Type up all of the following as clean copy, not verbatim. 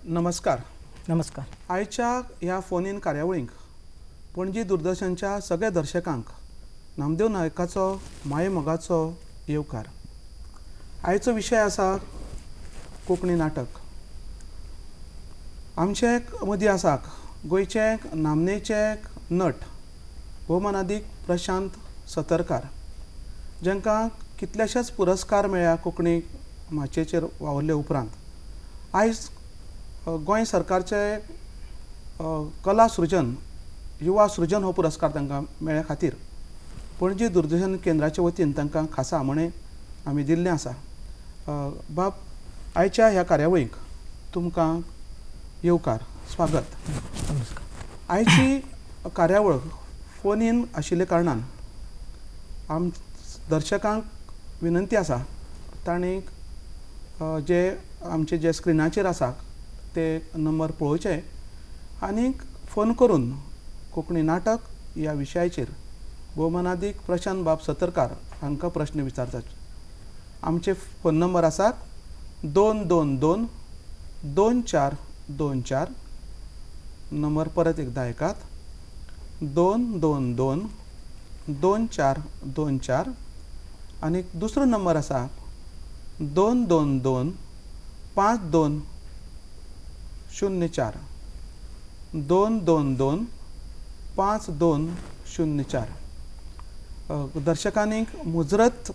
नमस्कार. नमस्कार. आयच्या ह्या फोन इन कार्यावळींक पणजी दूरदर्शनच्या सगळ्या दर्शकांक नामदेव नायकाचो मायेमोगाचो येवकार. आयचो विशय आसा कोंकणी नाटक. आमचे मदीं आसा गोंयचे नामनेचे नट भोवमानादीक प्रशांत सतरकार, जांकां कितलेशेच पुरस्कार मेळ्ळ्या कोंकणी माचयेचेर वावुरले उपरांत. आयज गोंय सरकारचे कला सृजन युवा सृजन हो पुरस्कार तांकां मेळ्ळे खातीर पणजी दूरदर्शन केंद्राचे वतीन तांकां खासा आमोणें आमी दिल्लें आसा. बाब, आयच्या ह्या कार्यावळीक तुमकां येवकार, स्वागत. नमस्कार. आयची कार्यावळ फोन इन आशिल्ल्या कारणान आम दर्शकांक विनंती आसा, तांणी जे आमचे जे स्क्रिनाचेर आसा ते नंबर पळोवचे आनी फोन करून कोंकणी नाटक ह्या विशयाचेर भोवमानादीक प्रशांत बाब सतरकार हांकां प्रश्न विचारतात. आमचे फोन नंबर आसात 2 2 2 2 4 2 4. नंबर परत एकदा आयकात, 2 2 2 2 4 2 4. आनी दुसरो नंबर आसा 2 2 2 5 2 0 4, 2 2 2 5 2 0 4. दर्शकांनी मुजरत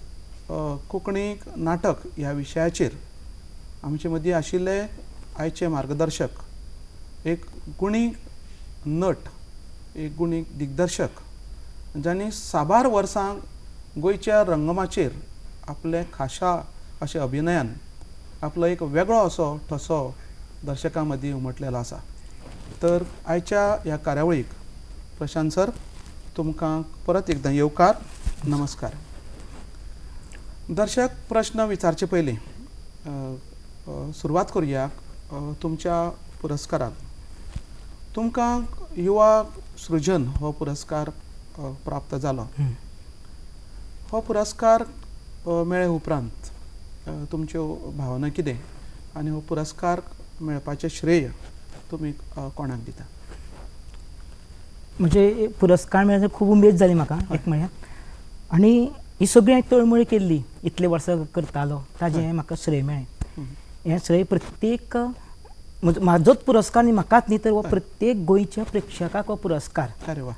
कोंकणी नाटक ह्या विशयाचेर आमचे मदीं आशिल्ले आयचे मार्गदर्शक, एक गुणी नट, एक गुणी दिग्दर्शक, जांणी साबार वर्सां गोंयच्या रंगमाचयेर आपले खाशा अशे अभिनयान आपलो एक वेगळो असो ठसो दर्शकां मदीं उमटलेलो आसा. तर आयच्या ह्या कार्यावळीक प्रशांत सर तुमकां परत एकदां येवकार, नमस्कार. दर्शक प्रश्न विचारचे पयलीं सुरवात करुया तुमच्या पुरस्कारान. तुमकां युवा सृजन हो पुरस्कार प्राप्त जालो. हो पुरस्कार मेळ्ळे उपरांत तुमच्यो भावना कितें आनी हो पुरस्कार मेळपाचें श्रेय तुमी कोणाक दिता? म्हणजे पुरस्कार मेळ्ळो खूब उमेद जाली म्हाका एक म्हळ्यार, आनी ही सगळी हांवें तळमळ केल्ली इतले वर्सां करतालो ताजें म्हाका श्रेय मेळ्ळें. हें श्रेय प्रत्येक म्हाजोच पुरस्कार न्ही, म्हाकाच न्ही, तर हो प्रत्येक गोंयच्या प्रेक्षकाक हो पुरस्कार. अरे वा.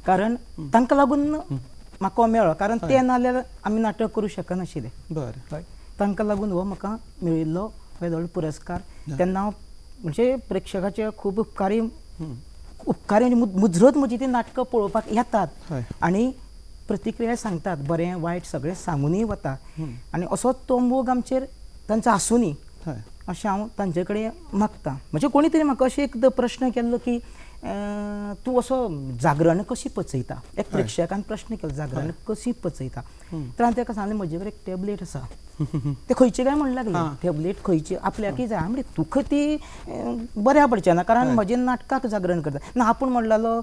कारण तांकां लागून म्हाका हो मेळ्ळो, कारण ते नाल्यार आमी नाटक करूं शकनाशिल्ले. बरें, तांकां लागून हो म्हाका मेळिल्लो व्हडलो पुरस्कार. तेन्ना हांव म्हणजे प्रेक्षकाचे खूब उपकारी, उपकारी म्हणजे मुजरत म्हजी ती नाटकां पळोवपाक येतात आनी प्रतिक्रिया सांगतात, बरें वायट सगळें सांगूनय वता, आनी असोच तो मोग आमचेर तांचो आसुनी अशें हांव तांचे कडेन मागता. म्हणजे कोणी तरी म्हाका अशें एक प्रश्न केल्लो की तूं असो जागरण कशी पचयता, एक प्रेक्षकान प्रश्न केलो जागरण कशी पचयता, तर हांवें ताका सांगलें म्हजे कडेन एक टॅबलेट आसा. ते खंयची काय म्हणूंक लागले, टॅबलेट खंयची आपल्याकय जाय. म्हणजे तुका ती बऱ्या पडचें ना, कारण म्हजें नाटकाक जागरण करता ना. आपूण म्हणलेलो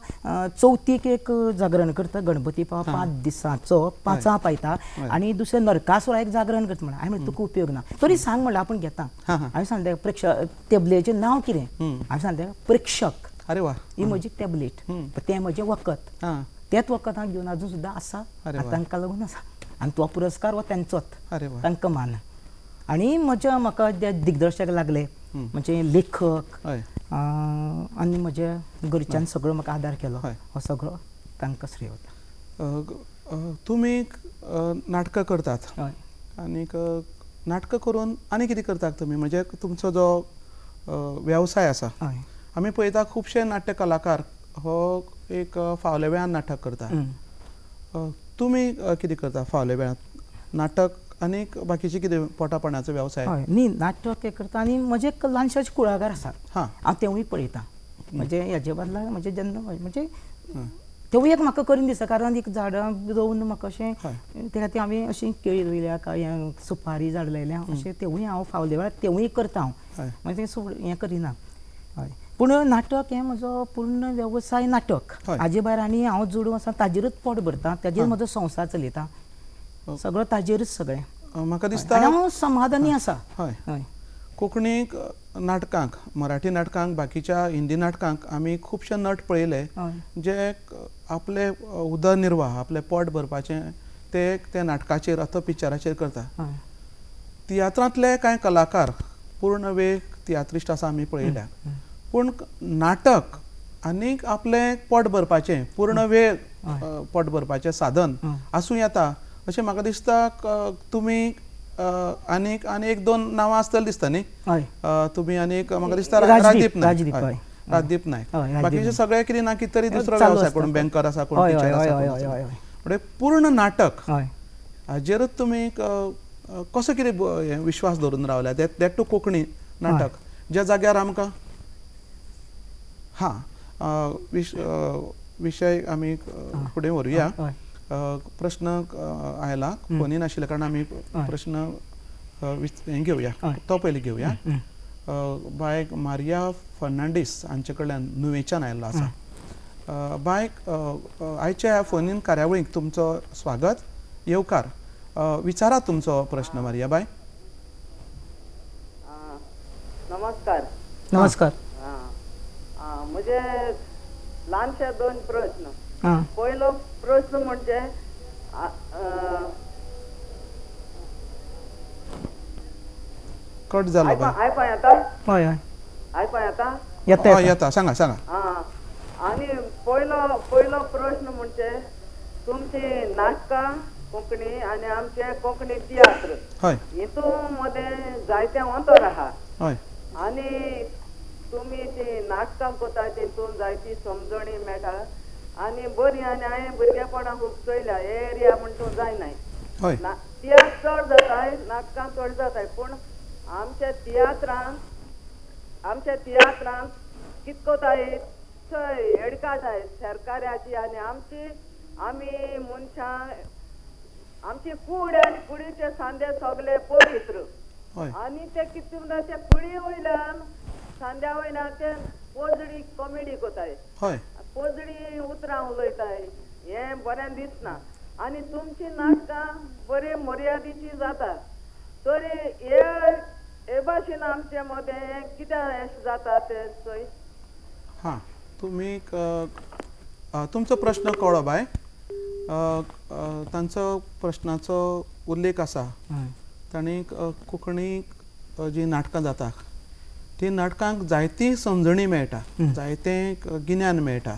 चवथीक एक जागरण करता, गणपती 5 दिसांचो 5 पायता, आनी दुसरें नरकासुरा एक जागरण करता. म्हणलें हांवें, तुका उपयोग ना तरी सांग म्हणलें आपूण घेता. हांवें सांगलें प्रेक्षक टॅबलेटीचें नांव कितें, हांवें सांगलें प्रेक्षक. अरे वा, ही म्हजी टॅबलेट, तें म्हजें वखद, तेंच वखद हांव घेवन आजून सुद्दां आसा, तांकां लागून आसा. आनी तो पुरस्कार हो तांचोच, तांकां मान. आनी म्हज्या म्हाका जे दिग्दर्शक लागले, म्हणजे लेखक आनी म्हज्या घरच्यान सगळो म्हाका आदार केलो, हो सगळो तांकां श्रेय वता. तुमी नाटकां करतात आनीक नाटकां करून आनी कितें करतात तुमी? म्हणजे तुमचो जो वेवसाय आसा, आमी पळयता खुबशे नाट्य कलाकार हो एक फावल्या वेळान नाटक करता. तुमी कितें करता फावल्या वेळान? नाटक आनी बाकीचे कितें पोटापणाचो वेवसाय? हय, न्ही नाटक हें करता आनी म्हजें एक ल्हानशें कुळागर आसा, हांव तेंवूय पळयता. म्हणजे हेजे बदला म्हणजे जेन्ना म्हणजे तेवूय एक म्हाका करीन दिसता, कारण एक झाडां रोवन म्हाका अशें ते खातीर हांवें अशीं केळी रोयल्या, काय सुपारी झाड लायल्या, अशें तेवूय हांव फावल्या वेळार तेवूय करता हांव, म्हणजे हें करिना. हय, पूण नाटक हें म्हजो पूर्ण वेवसाय नाटक. हाजे भायर आनी हांव जोडून आसा ताजेरूच पोट भरता, ताजेर म्हजो संवसार चलयता, सगळो ताजेरूच सगळें. म्हाका दिसता हांव समाधानी आसा. हय, कोंकणी नाटकांक, मराठी नाटकांक, बाकीच्या हिंदी नाटकांक आमी खुबशे नट पळयले जे आपले उदरनिर्वाह, आपले पोट भरपाचें ते त्या नाटकाचेर अथवा पिक्चराचेर करता. तियात्रांतले कांय कलाकार पूर्ण वेळ तियात्रिस्ट आसा आमी पळयल्या, पूण नाटक आनीक आपलें पोट भरपाचें पूर्ण वेळ पोट भरपाचें साधन आसूं येता अशें म्हाका दिसता. तुमी आनीक आनी एक दोन नांवां आसतलीं दिसता न्ही, तुमी आनीक म्हाका दिसता राजदीप नायक, राजदीप नायक, बाकीचे सगळे कितें ना कितें तरी दुसरो वेवसाय, कोण बँकर आसा, कोण टिचर आसा, म्हणजे पूर्ण नाटक हाजेरूच तुमी कसो कितें विश्वास दवरून रावल्या that to Konkani नाटक ज्या जाग्यार आमकां हां विशय आमी फुडें व्हरूया. प्रश्न आयला फोनी नाशिल्ल्या कारणान आमी प्रश्न हें घेवया, तो पयलीं घेवया. बाय मारिया फर्नांडीस हांचे कडल्यान नुवेच्यान आयिल्लो आसा. बाय, आयच्या ह्या फोनीन कार्यावळीक तुमचो स्वागत, येवकार. विचारा तुमचो प्रश्न मारिया बाय. नमस्कार. नमस्कार. म्हजे ल्हानशे दोन प्रश्न. पयलो प्रश्न म्हणजे कट जालो. आयको येता? हय हय आयको येता? येता येता, सांगा सांगा. आनी पयलो पयलो प्रश्न म्हणजे तुमची नाटकां कोंकणी आनी आमचे कोंकणी तियात्र हितून मदें जायतें अंतर आहा आनी तुमी ती नाटकां करता तितून जायती समजणी मेळटा आनी बरी. आनी हांवें भुरगेपणां खूब चोयल्या हे एरिया म्हण तूं जायनाय, तियात्र चड जाताय, नाटकां चड जाताय, पूण आमच्या तियात्रांत कित कोताय थंय हेडकाटाय सरकाराची आनी आमची आमी मनशां आमची कूड आनी कुडीचे सांदे सगळे पवित्र आनी ते कितें म्हणटा ते कुडी वयल्यान सांद्या वयल्यान ते पोजडी कॉमेडी कोताय, पोजडी उतरां उलयताय, हें बरें दिसना. आनी तुमची नाटकां बरी मर्यादेची जाता तरी हे हे भाशेन आमचे मदें कित्याक अशें जाता तें चोय. हां, तुमी तुमचो प्रश्न कळ्ळो बाय. तांचो प्रश्नाचो उल्लेख आसा, तांणी कोंकणी जी नाटकां जाता ती नाटकांक जायती समजणी मेळटा, जायतें गिन्यान मेळटा,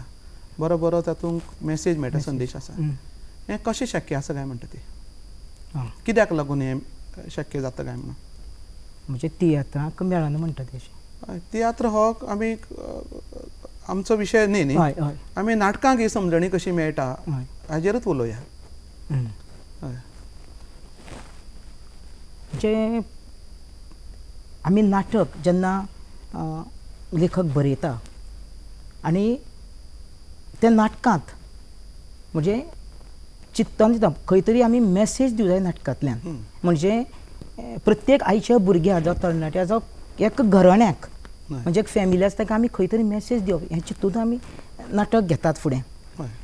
बरो बरो तातूंत मेसेज मेळटा, संदेश आसा. हें कशें शक्य आसा काय म्हणटा ती, कित्याक लागून हें शक्य जाता काय म्हणून? म्हणजे तियात्रांक मेळना म्हणटा तशें. तियात्र हो आमी आमचो विशय न्ही न्ही, आमी नाटकांक ही समजणी कशी मेळटा हाजेरूच उलोवया. म्हणजे आमी नाटक जेन्ना लेखक बरयता आनी त्या नाटकांत म्हणजे चित्तन दिता, खंय तरी आमी मेसेज दिवं जाय नाटकांतल्यान. म्हणजे प्रत्येक आयच्या भुरग्या जावं तरणाट्या जावं एक घराण्याक म्हणजे एक फॅमिली आसता ताका आमी खंय तरी मेसेज दिवप हें चिंतून आमी नाटक घेतात फुडें.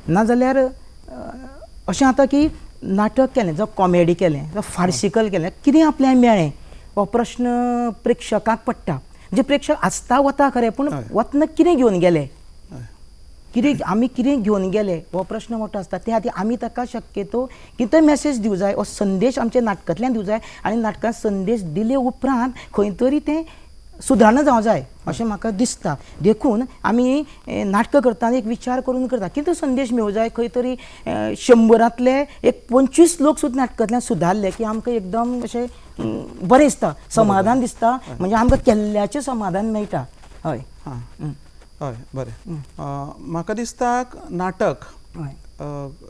नाजाल्यार अशें जाता की नाटक केलें जावं कॉमेडी केलें जावं फार्सिकल केलें, कितें आपल्याक मेळ्ळें हो प्रश्न प्रेक्षकाक पडटा. म्हणजे प्रेक्षक आसता वता खरें, पूण वतना कितें घेवन गेले, कितें आमी कितें घेवन गेले हो प्रश्न मोठो आसता. त्या खातीर आमी ताका शक्यतो कितें मेसेज दिवं जाय, हो संदेश आमच्या नाटकांतल्यान दिवं जाय आनी नाटकांत संदेश दिले उपरांत खंय तरी तें सुदारणा जावं जाय अशें म्हाका दिसता. देखून आमी नाटकां करतना एक विचार करून करता, कितें संदेश मेळूं जाय. खंय तरी 100 एक 25 लोक सुद्दां नाटकांतल्यान सुदारले की आमकां एकदम अशें बरें दिसता, समाधान दिसता, म्हणजे आमकां केल्ल्याचें समाधान मेळटा. हय हय बरें. म्हाका दिसता नाटक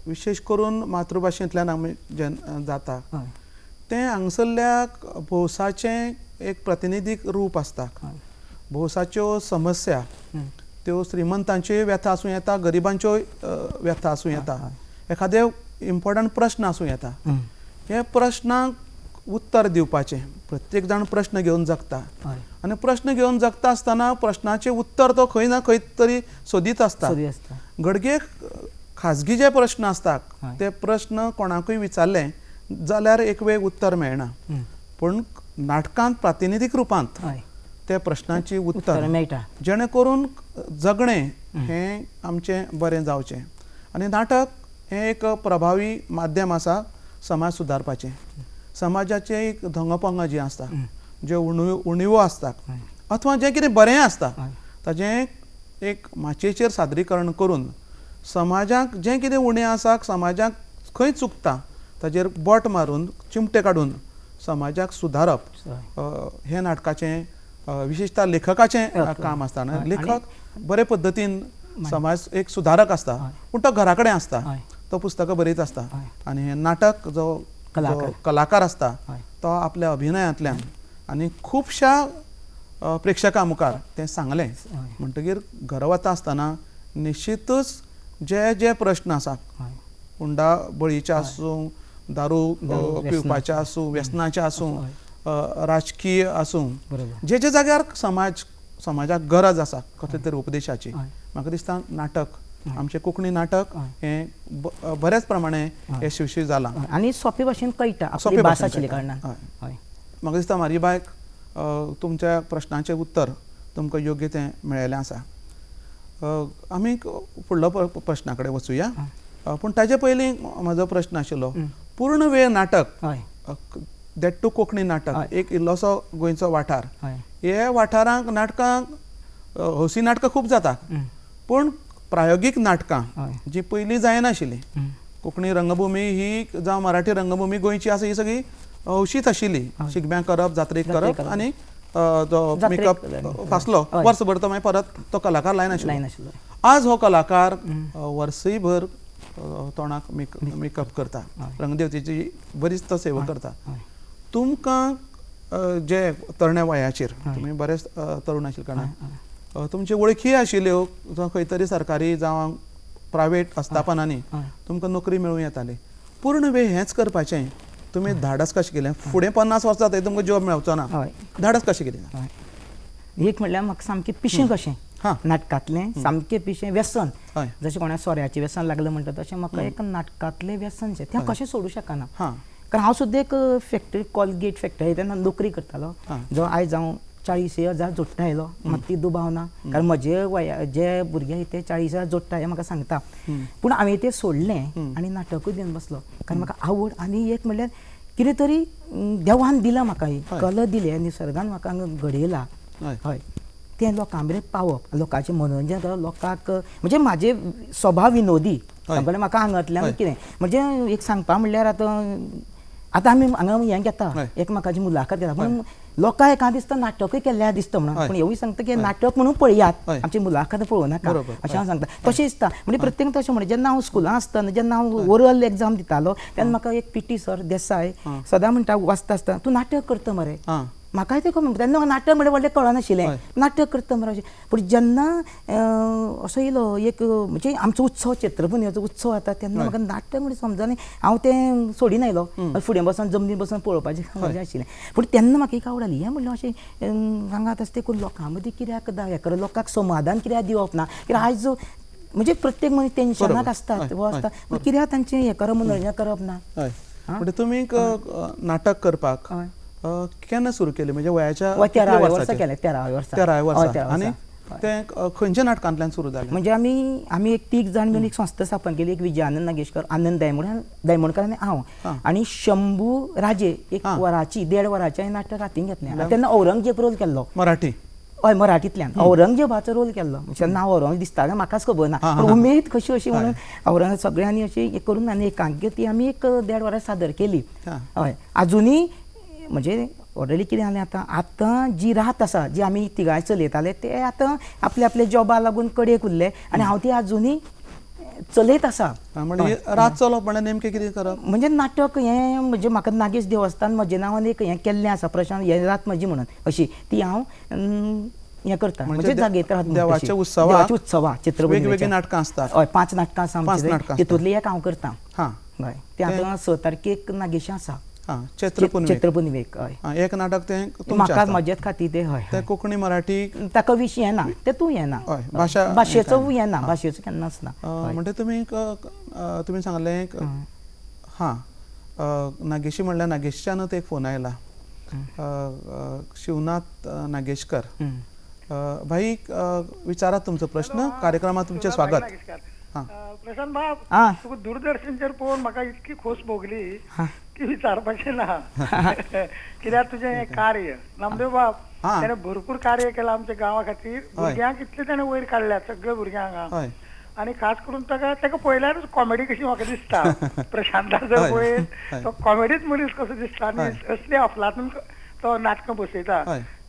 विशेश करून मातृभाशेंतल्यान आमी जेन्ना जाता तें हांगसरल्या भौसाचें एक प्रतिनिधीक रूप आसता. भौसाच्यो समस्या त्यो श्रीमंतांच्योय व्यथा आसूं येता, गरिबांच्योय व्यथा आसूं येता, एखादे इम्पॉर्टंट प्रश्न आसूं येता. हे प्रश्नांक उत्तर दिवपाचें प्रत्येक जाण प्रश्न घेवन जगता आनी प्रश्न घेवन जगता आसतना प्रश्नाचें उत्तर तो खंय ना खंय तरी सोदीत आसता. घडये खाजगी जे प्रश्न आसता ते प्रश्न कोणाकूय विचारले जाल्यार एक वेळ उत्तर मेळना. पूण नाटकांत प्रातिनिधीक रुपांत त्या प्रश्नाची उत्तर मेळटा, जेणे करून जगणें हें आमचें बरें जावचें. आनी नाटक हें एक प्रभावी माध्यम आसा समाज सुदारपाचें. समाजाचें एक धंगपंगां जीं आसता, ज्यो उणिवो आसता अथवा जें कितें बरें आसता ताजें एक माचयेचेर सादरीकरण करून समाजाक जें कितें उणें आसा, समाजाक खंय चुकता ताजेर बोट मारून चिमटे काडून समाजाक सुदारप हें नाटकाचें विशेषतः लेखकाचें काम आसता. लेखक बरे पद्दतीन समाज एक सुदारक आसता, पूण तो घरा कडेन आसता, तो पुस्तकां बरयत आसता. आनी हें नाटक जो कलाकार आसता तो आपल्या अभिनयांतल्यान आनी खुबश्या प्रेक्षकां मुखार तें सांगलें म्हणटगीर घरा वता आसतना निश्चितूच जे जे प्रश्न आसा, हुंडा बळीचे आसूं, दारू पिवपाचे आसूं, व्यसनाचे आसूं, राजकीय आसूं, जे जे जाग्यार समाजाक गरज आसा कसले तरी उपदेशाची, म्हाका दिसता नाटक, आमचें कोंकणी नाटक हें बऱ्याच प्रमाणे यशस्वी जालां आनी सोंपे भाशेन कळटा, सोंपे भास आशिल्ल्या कारणान. म्हाका दिसता मारीबायक तुमच्या प्रश्नाचें उत्तर तुमकां योग्य तें मेळिल्लें आसा. आमी फुडलो प्रश्ना कडेन वचुया, पूण ताजे पयलीं म्हजो प्रश्न आशिल्लो पूर्ण वेळ नाटक, that two Konkani नाटक, एक इल्लोसो गोंयचो वाठार, हे वाठारांक नाटकां हौसी नाटकां खूब जाता, पूण प्रायोगीक नाटकां जी पयलीं जायनाशिल्लीं, कोंकणी रंगभूमी ही जावं मराठी रंगभूमी गोंयची आसा ही सगळी हौशीच आशिल्ली, शिगम्याक करप, जात्रेक करप आनी जो मेकअप फासलो वर्सभर तो मागीर परत तो कलाकार लायनाशिल्लो. आज हो कलाकार वर्सय भर तोंडाक मेकअप करता, रंगदेवतेची बरीच तो सेवा करता. तुमकां जे तरण्या वयाचेर तुमी बरेच तरुण आशिल्ले कारणान तुमच्यो वळखी आशिल्ल्यो, जावं खंय तरी सरकारी जावं प्रायवेट आस्थापनांनी तुमकां नोकरी मेळूं येताली, पूर्ण वेळ हेंच करपाचें तुमी धाडस कशें केलें? फुडें 50 वर्सां जाता तुमकां जॉब मेळचो ना, धाडस कशें केलें? एक म्हणल्यार म्हाका सामकें पिशें कशें नाटकांतलें सामकें पिशें व्यसन, जशें कोणाक सोऱ्याचें व्यसन लागलें म्हणटा तशें म्हाका एक नाटकांतलें व्यसन शें तें कशें सोडूं शकना. कारण हांव सुद्दां एक फॅक्टरी, कॉलगेट फॅक्टरी तेन्ना नोकरी करतालो, जो आयज हांव 40,000 जोडटा आयलो, म्हाका ती दुबाव ना, कारण म्हजे वया जे भुरगे ते 40,000 जोडटा हें म्हाका सांगता. पूण हांवें तें सोडलें आनी नाटकूय दिवन बसलो, कारण म्हाका आवड आनी एक म्हणल्यार कितें तरी देवान दिलां म्हाका, ही कला दिली निसर्गान म्हाका घडयला, हय तें लोकां मेरेन पावप, लोकांचें मनोरंजन करप, लोकांक म्हणजे म्हाजे स्वभाव विनोदी, म्हाका हांगांतल्यान कितें म्हणजे एक सांगपा म्हणल्यार आतां आतां आमी हांगा हें घेता एकमेकाची मुलाखत घेता, पूण लोकांक एका दिसता नाटकूय केल्लें दिसता म्हणून, पूण हेवूय सांगता की नाटक म्हणून पळयात, आमची मुलाखत पळोवं नाका अशें हांव सांगता. तशें दिसता म्हणजे प्रत्येक तशें म्हणलें. जेन्ना हांव स्कुलां आसतना जेन्ना हांव ओरल एग्जाम दितालो तेन्ना म्हाका एक पी टी सर देसाय सदां म्हणटा वाचता आसतना, तूं नाटक करता मरे, म्हाकाय तें खबर तेन्ना नाटक म्हणल्यार व्हडलें कळनाशिल्लें, नाटक करता मरे अशें. पूण जेन्ना असो येयलो एक म्हणजे आमचो उत्सव चित्रपुनवेचो उत्सव जाता तेन्ना म्हाका नाटक म्हणजे समजलें, हांव तें सोडीन आयलो, फुडें बसून जमनीर बसून पळोवपाचें मजा आशिल्लें. पूण तेन्ना म्हाका एक आवड जाली, हें म्हणलें अशें हांगा आतां तें करून लोकां मदीं कित्याक हें करप, लोकांक समाधान कित्याक दिवप ना, कित्याक आयज म्हणजे प्रत्येक मनीस टेन्शनाक आसता वो आसता, पूण कित्याक तांचें हें करप मनोरंजन करप ना. म्हणजे तुमी नाटक करपाक केन्ना सुरू केलें? म्हणजे वयाच्या 13व्या वर्सा केलें, 13व्या वर्सा. 13व्या वर्सा. आनी तें खंयच्या नाटकांतल्यान सुरू जालें? म्हणजे आमी आमी एक 3 जाण मेळून एक संस्था स्थापन केली, एक विजयानंद नागेशकर, आनंद दायमोणकर आनी हांव, आनी शंभू राजे एक वराची 1.5 वराचें नाटक हातीन घेतलें. तेन्ना औरंगजेब रोल केल्लो, मराठी, हय मराठींतल्यान औरंगजेबाचो रोल केल्लो. जेन्ना हांव औरंगजेब दिसतालें म्हाकाच खबर ना, पूण उमेद कशी अशी म्हणून औरंगजेब सगळ्यांनी अशी करून आनी एकांकी ती आमी एक 1.5 वरां सादर केली. हय आजुनूय म्हणजे ऑलरेडी कितें जालें आतां, आतां जी रात आसा जी आमी तिगांय चलयताले ते आतां आपले आपले जॉबा लागून कडेक उरले आनी हांव ती आजुनूय चलयत आसा. म्हणजे रात चलप म्हणल्यार नेमकें कितें करप? म्हणजे नाटक हें म्हणजे म्हाका नागेश देवस्थान म्हजें नांवान एक हें केल्लें आसा, प्रशांत हें रात म्हजी म्हणून अशी ती हांव हें करता, म्हणजे जागयता देवाच्या उत्सवा, उत्सवा चित्र वेगवेगळीं नाटकां आसतात. हय 5 नाटकां आसा आमचीं, तितूंतलीं एक हांव करता. हय तें आतां 6 तारखेक नागेशां आसा, चित्रपुनवेक. हय एक नाटक तें म्हाका म्हजेच खातीर तें, हय तें कोंकणी मराठी ताका विशय येना, तें तूं येना, भाशेचो येना, भाशेचो केन्नाच ना. म्हणजे तुमी तुमी सांगलें हां नागेशी म्हणल्यार नागेशच्यानूच एक फोन आयला. शिवनाथ नागेशकर. भाई, विचारात तुमचो प्रश्न. कार्यक्रमात तुमचे स्वागत. प्रशांत बाब, तुका दूरदर्शनचेर पळोवन म्हाका इतकी खोस भोगली की विचारपाचें ना. कित्याक तुजें हें कार्य नामदेव बाब तेणें भरपूर कार्य केलां आमच्या गांवा खातीर. भुरग्यांक इतले तेणें वयर काडल्या सगळे भुरग्यांक हांगा, आनी खास करून ताका ताका पळयल्यारूच कॉमेडी कशी म्हाका दिसता. प्रशांता जर पळयत तो कॉमेडीच मनीस कसो दिसता आनी असली अफलातून तो नाटकां बसयता.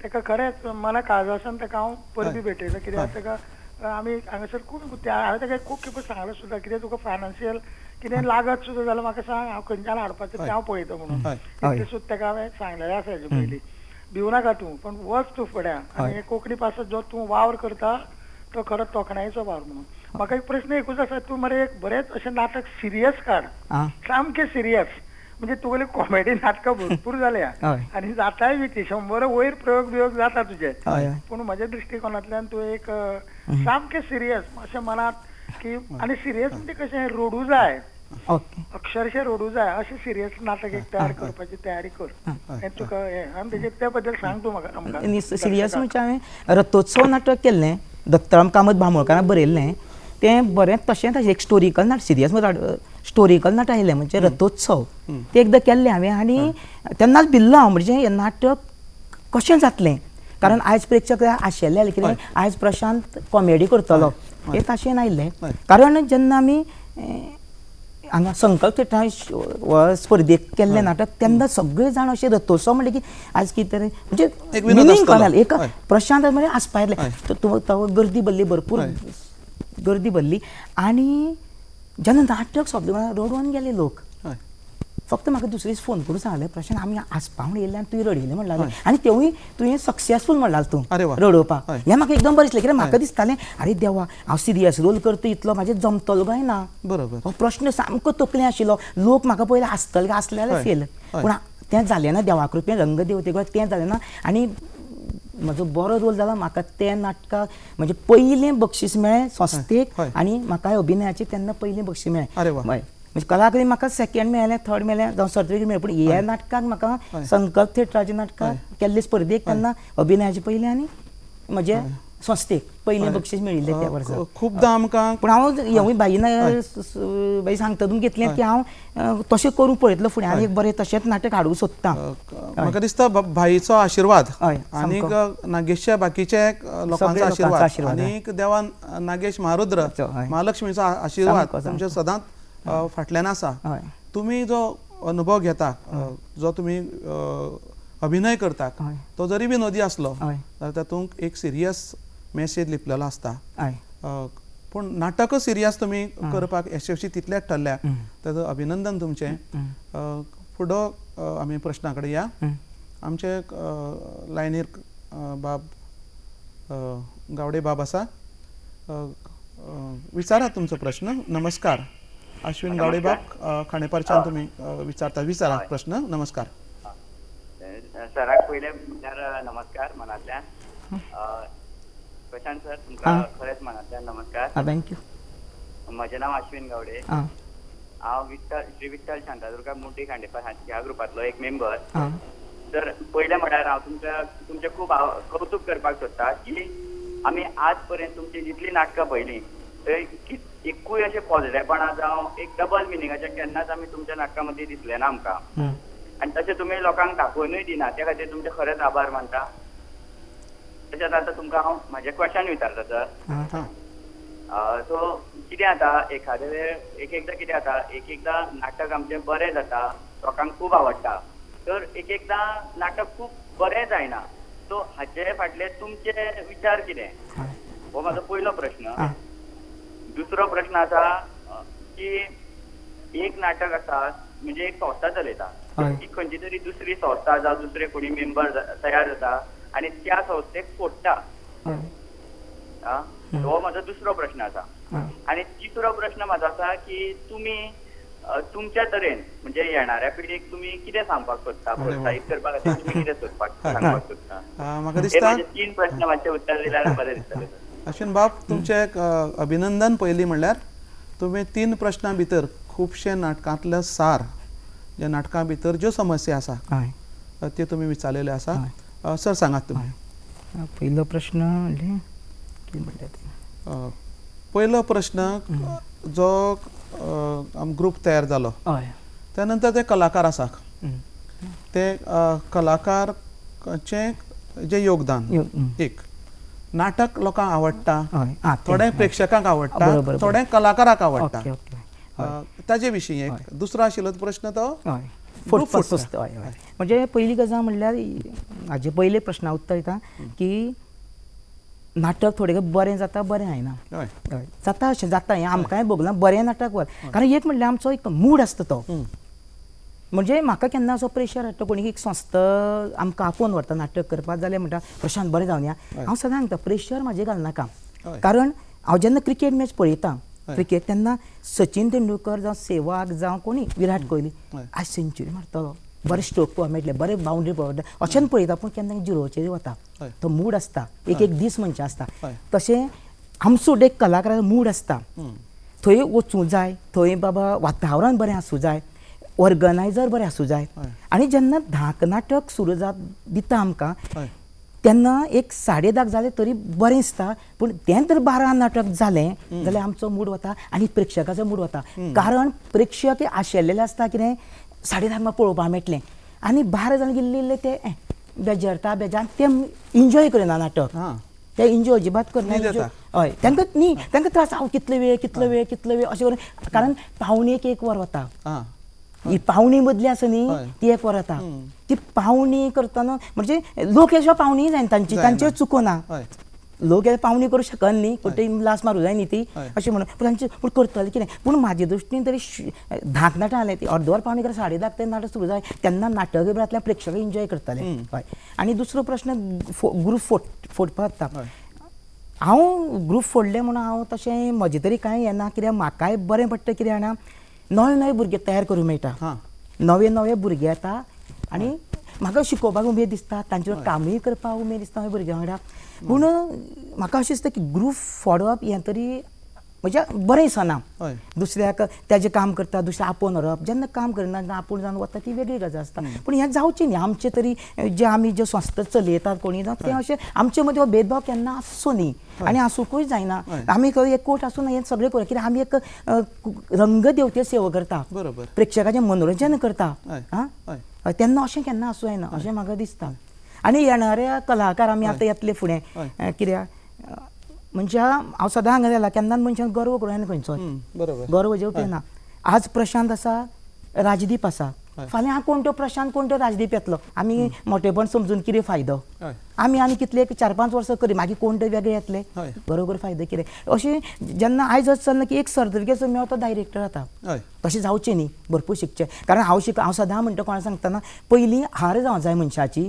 ताका खरेंच मना काळजासान ताका हांव परबी भेटयता. कित्याक ताका आमी हांगासर खूब हांवें ताका खूब खेपो सांगलें सुद्दां, कितें तुका फायनान्शियल कितें लागत सुद्दां जाल्यार म्हाका सांग, हांव खंयच्यान हाडपाचें तें हांव पळयता म्हणून. इतलें सुद्दां ताका हांवें सांगलेलें आसा हेजे पयलीं, भिवू नाका तूं, पण वच तूं फुड्यां आनी कोंकणी पासत जो तूं वावर करता तो खरोच तोखणायेचो वावर म्हणून. म्हाका एक प्रश्न एकूच आसा, तूं मरे एक बरेंच अशें नाटक सिरियस काड, सामकें सिरियस, म्हणजे तुगेली कॉमेडी नाटकां भरपूर जाल्या आनी जाताय बी ती 100 वयर प्रयोग बियोग जाता तुजे, पूण म्हज्या दृश्टिकोनांतल्यान तूं एक सामकें सिरियस अशें मनात की, आनी सिरियस म्हणजे कशें रडूं जाय, अक्षरशः रडूं जाय अशें सिरियस नाटक एक तयार करपाची तयारी कर. हें तुका हें आनी तेजे त्या बद्दल सांग तूं म्हाका. आमकां सिरियस म्हणजे हांवें रथोत्सव नाटक केल्लें, दत्तराम कामत बांबोळकारान बरयल्लें, तें बरें तशेंच एक स्टोरिकल नाटक, सिरियस स्टोरिकल नाटक आयलें म्हणजे रथोत्सव, तें एकदां केल्लें हांवें आनी तेन्नाच भिल्लो हांव, म्हणजे हें नाटक कशें जातलें, कारण आयज प्रेक्षक आशिल्ले कितें आयज प्रशांत कॉमेडी करतलो हे ताशेन आयिल्लें. कारण जेन्ना आमी हांगा संकल्प थिएटरान स्पर्धेक केल्लें नाटक तेन्ना सगळे जाण अशें रथोत्सव म्हणलें की आज कितें तरी म्हणजे मिनींग कळ्ळें, एक प्रशांत म्हणजे आसपा येतलें, तो गर्दी भरली, भरपूर गर्दी भरली आनी जेन्ना नाटक सोंपलें रडून गेले लोक. फक्त म्हाका दुसरेच फोन करून सांगलें, प्रशांत आमी आसपा म्हूण येयल्ले आनी तुवें रडयलें म्हणलें आनी तेवूय तुवें सक्सेसफूल म्हणलां तूं रडोवपाक. हें म्हाका एकदम बरें दिसलें, कित्याक म्हाका दिसतालें आरे देवा हांव सिरियस रोल करता इतलो म्हाजें जमतलो काय ना, बरोबर हो प्रश्न सामको तकले आशिल्लो. लोक म्हाका पयलीं हांसतले काय आसले जाल्यार फेल, पूण तें जालें ना, देवा कृपेन रंगदेवते कडेन तें जालें ना आनी म्हजो बरो रोल जाला. म्हाका तें नाटकाक म्हणजे पयलें बक्षीस मेळ्ळें संस्थेक आनी म्हाका अभिनयाचें तेन्ना पयलें बक्षीस मेळ्ळें. म्हणजे कलाकरी म्हाका सेकंड मेळ्ळें, थर्ड मेळ्ळें, जावं सर्टिफिकेट मेळ्ळें, पूण ह्या नाटकाक म्हाका संकल्प थिएटराच्या नाटकाक केल्ले स्पर्धेक तेन्ना अभिनयाचें पयलें आनी म्हजे संस्थेक पयलें बक्षीस मेळिल्लें त्या वर्सा. खुबदां आमकां पूण हांव हेवूय बाईना बाई सांगता तुमकां घेतलें की हांव तशें करूंक पळयतलो फुडें आनी एक बरें तशेंच नाटक हाडूंक सोदता. म्हाका दिसता भाईचो आशिर्वाद आनी नागेशच्या बाकीचे लोकांचो आशिर्वाद आनी देवान नागेश महारुद्र महालक्ष्मीचो आशिर्वाद तुमच्या सदांच फाटल्यान आसा. तुमी जो अनुभव घेता, जो तुमी अभिनय करता तो जरी विनोदी आसलो जाल्यार तातूंत एक सिरियस मेसेज लिपलेलो आसता, पूण नाटकच सिरियस तुमी करपाक यशस्वी तितलेच ठरल्या, ताचो अभिनंदन तुमचें. फुडो आमी प्रश्ना कडेन या. आमचे लायनीर बाब गावडे बाब आसा, विचारा तुमचो प्रश्न. नमस्कार अश्विन गावडे बाब, खांडेपारच्यान तुमी विचारता, विचारा प्रश्न. नमस्कार सराक, पयलें म्हणल्यार नमस्कार मनांतल्यान. प्रशांत सर तुमकां खरेंच मनांतल्यान नमस्कार. Thank you. म्हजें नांव अश्विन गावडे, हांव विठ्ठल श्री विठ्ठल शांतादुर्गा मुड्डी खांडेपार ह्या ग्रुपांतलो एक मेंबर. तर पयलें म्हणल्यार हांव तुमचें खूब कौतूक करपाक सोदता की आमी आज पर्यंत तुमची जितलीं नाटकां पळयलीं थंय एकूय अशें पॉझिटिवपणा जावं एक डबल मिनिंगाचें केन्नाच आमी तुमच्या नाटकां मदीं दिसलें ना आमकां, आनी तशें तुमी लोकांक दाखोवनूय दिना, त्या खातीर तुमचें खरेंच आभार मानता. तशेंच आतां तुमकां हांव म्हाजें क्वेशन विचारता सर. सो कितें जाता एखादे वेळ एक एकदां कितें जाता, एक एकदां नाटक आमचें बरें जाता, लोकांक खूब आवडटा, तर एक एकदां नाटक खूब बरें जायना, सो हाचे फाटले तुमचे विचार कितें, हो म्हाजो पयलो प्रश्न. दुसरो प्रश्न आसा की एक नाटक आसा म्हणजे एक संस्था चलयता, ती खंयची तरी दुसरी संस्था जावं दुसरे कोणी मेंबर तयार जाता आनी त्या संस्थेक फोडटा, हो म्हाजो दुसरो प्रश्न आसा. आनी तिसरो प्रश्न म्हाजो आसा की तुमी तुमच्या तरेन म्हणजे येणाऱ्या पिढीक तुमी कितें सांगपाक सोदता, प्रोत्साहीत करपा खातीर तुमी कितें सांगपाक सोदता? म्हाका दिसता तीन प्रश्न मातशे उत्तर दिल्यार बरें दिसतलें. अश्विन बाब तुमचें अभिनंदन. पयलीं म्हणल्यार तुमी तीन प्रश्नां भितर खुबशे नाटकांतले सार, ज्या नाटकां भितर ज्यो समस्या आसा ते तुमी विचारलेले आसा. सर सांगात तुमी. पयलो प्रश्न कितें म्हणटा ते? पयलो प्रश्न जो ग्रुप तयार जालो त्या नंतर ते कलाकार आसा ते कलाकारचें जें योगदान एक नाटक लोकांक आवडटा, थोडे प्रेक्षकांक आवडटा, थोडे कलाकाराक आवडटा, ताजे विशीं एक. दुसरो आशिल्लो प्रश्न तो म्हणजे पयली गजाल म्हणल्यार हाजे पयले प्रश्ना उत्तर दिता की नाटक थोडें बरें जाता बरें जायना. जाता अशें जाता हें आमकांय भोगलां बरें नाटक वर, कारण एक म्हणल्यार आमचो एक मूड आसता तो. म्हणजे म्हाका केन्ना असो प्रेशर हाडटा कोणी एक संस्था आमकां आपोवन व्हरता नाटक करपाक जाल्यार म्हणटा प्रशांत बरें जावन या, हांव सदां सांगता प्रेशर म्हाजेर घालनाका. कारण हांव जेन्ना क्रिकेट मॅच पळयता क्रिकेट तेन्ना सचिन तेंडुलकर जावं सेवाग जावं कोणी विराट कोहली आज सेंच्युरी मारतलो, बरें स्ट्रोक पळोवंक मेळटलें, बरें बाउंड्री पळोवंक मेळटलें अशें पळयता, पूण केन्ना झिरोचेर वता तो मूड आसता, एक एक दीस मनशां आसता. तशें आमचो एक कलाकाराचो मूड आसता, थंय वचूं जाय, थंय बाबा वातावरण बरें आसूं जाय, ऑर्गनायजर बरें आसूं जाय. आनी जेन्ना धाक नाटक सुरू जात दिता आमकां तेन्ना एक 10:30 जालें तरी बरें दिसता, पूण तें तर 12 नाटक जालें जाल्यार आमचो मूड वता आनी प्रेक्षकाचो मूड वता. कारण प्रेक्षक आशेल्लेले आसता कितें 10:30 म्हाका पळोवपाक मेळटलें, आनी 12 जाण गेल्ले ते बेजारता बेजार, ते एन्जॉय करिना नाटक, ते एन्जॉय अजिबात करना. हय तांकां न्ही तांकां त्रास, हांव कितलो वेळ कितलो वेळ कितलो वेळ अशें करून, कारण पावणे 1 वर वता, ही पावणी मदली आसा न्ही ती 1 वर वता, ती पावणी करतना म्हणजे लोक अशे पावणी जायना तांची, तांचेर चुकोना, लोक पावणी करूं शकना न्ही, कुठे लास मारूं जाय न्ही ती अशें म्हणून, पूण तांचे पूण करतले कितें. पूण म्हाजे दृश्टीन तरी धाक नाटक जालें ती अर्दवर पावणी करून 10:30 ते नाटक सुरू जाय तेन्ना नाटक प्रेक्षक एन्जॉय करतले. हय. आनी दुसरो प्रश्न ग्रूप फोडपाक जाता. हांव ग्रूप फोडलें म्हणून हांव तशें म्हजें तरी कांय येना, कित्याक म्हाकाय बरें पडटा कितें जाणा, नवे नवे भुरगे तयार करूंक मेळटा, नवे नवे भुरगे येता आनी म्हाका शिकोवपाक उमेद दिसता, तांचे कामूय करपाक उमेद दिसता भुरग्यां वांगडा. पूण म्हाका अशें दिसता की ग्रूप फोडप हें तरी म्हणजे बरें दिसना, दुसऱ्याक तेजें काम करता दुसऱ्या आपोवन व्हरप, जेन्ना काम करना आपूण जावन वता ती वेगळी गजाल आसता. पूण हें जावचें न्ही, आमचें तरी जे आमी ज्यो संस्था चलयतात कोणी जावं तें अशें आमचे मदीं हो भेदभाव केन्ना आसचो न्ही आनी आसूंकूय जायना. आमी एकवट आसूं ना हें सगळें करूं, कित्याक आमी एक रंगदेवते सेवा करता, प्रेक्षकाचें मनोरंजन करता, आं तेन्ना अशें केन्ना आसूं जायना अशें म्हाका दिसता. आनी येणाऱ्या कलाकार आमी आतां येतले फुडें, कित्याक म्हणजे हांव सदां हांगा जालां केन्नाच मनशान गर्व करूं जायना खंयचो, गर्व जेवपी ना. आज प्रशांत आसा, राजदीप आसा, फाल्यां कोण तो प्रशांत कोण तो राजदीप येतलो, आमी मोटेपण समजून कितें फायदो, आमी आनी कितले 4-5 वर्सां करी मागीर कोण ते वेगळे येतले, बरोबर फायदो कितें. अशें जेन्ना आयज अशें चल्लां की एक सर्टिफिकेट मेळो तो डायरेक्टर जाता, तशें जावचें न्ही, भरपूर शिकचें. कारण हांव हांव सदां म्हणटा कोणा सांगतना पयलीं हार जावं जाय मनशाची,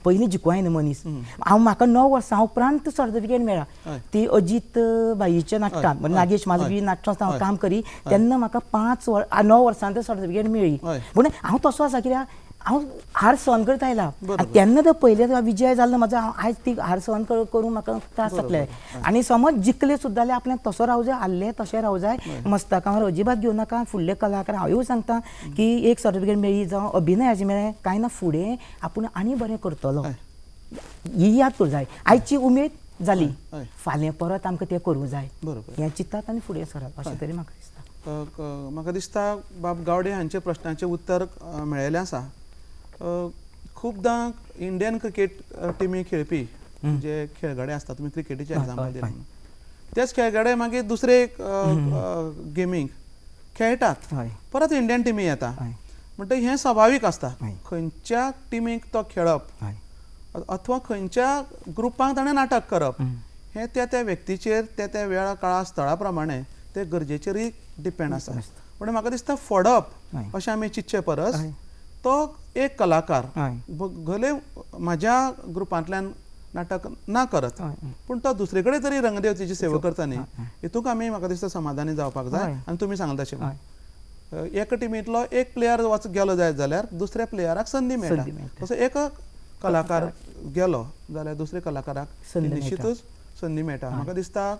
पयलीं जिखूं जायना मनीस. हांव म्हाका 9 वर्सां उपरांत सर्टिफिकेट मेळ्ळा ती अजीत भाईच्या नाटकान, नागेश मालवी नाटकां हांव काम करी तेन्ना म्हाका 9 वर्सां सर्टिफिकेट मेळ्ळी. पूण हांव तसो आसा कित्याक हांव हार सहन करत आयला, तेन्ना तर पयलें विजय जालो म्हाजो, हांव आयज ती हार सहन करूंक म्हाका त्रास जातले. आनी समज जिखले सुद्दां जाल्यार आपल्याक तसो रावूं जाय, हारले तशें रावूं जाय, मस्तकावर अजिबात घेवं नाका. फुडले कलाकार हांवूय सांगता की एक सर्टिफिकेट मेळ्ळी जावं अभिनयाचें मेळ्ळें कांय ना, फुडें आपूण आनी बरें करतलो ही याद करूं जाय. आयची उमेद जाली फाल्यां परत आमकां तें करूं जाय, हें चिंतात आनी फुडें सरात अशें तरी म्हाका दिसता. म्हाका दिसता बाब गावडे हांचे प्रश्नाचें उत्तर मेळिल्लें आसा. खुबदां इंडियन क्रिकेट टिमी खेळपी जे खेळगडे आसता, तुमी क्रिकेटीचे एग्जाम्पल दिलें, तेच खेळगडे मागीर दुसरे गेमींक खेळटात, परत इंडियन टिमी येता, म्हणटकीर हें स्वाभावीक आसता. खंयच्या टिमीक तो खेळप अथवा खंयच्या ग्रुपांक ताणें नाटक करप हें त्या त्या व्यक्तीचेर त्या त्या वेळा काळा स्थळा प्रमाणे ते गरजेचेरूय डिपेंड आसा. पूण म्हाका दिसता फोडप अशें आमी चिंतचे परस तो एक कलाकार भले म्हाज्या ग्रुपांतल्यान नाटक ना करत पूण तो दुसरे कडेन तरी रंगदेवतेची सेवा करता न्ही, हितूंक आमी म्हाका दिसता समाधानी जावपाक जाय. आनी तुमी सांगता तशें एका टिमींतलो एक प्लेयर वच गेलो जायत जाल्यार दुसऱ्या प्लेयराक संदी मेळटा, तसो एक कलाकार गेलो जाल्यार दुसऱ्या कलाकाराक निश्चितूच संदी मेळटा. म्हाका दिसता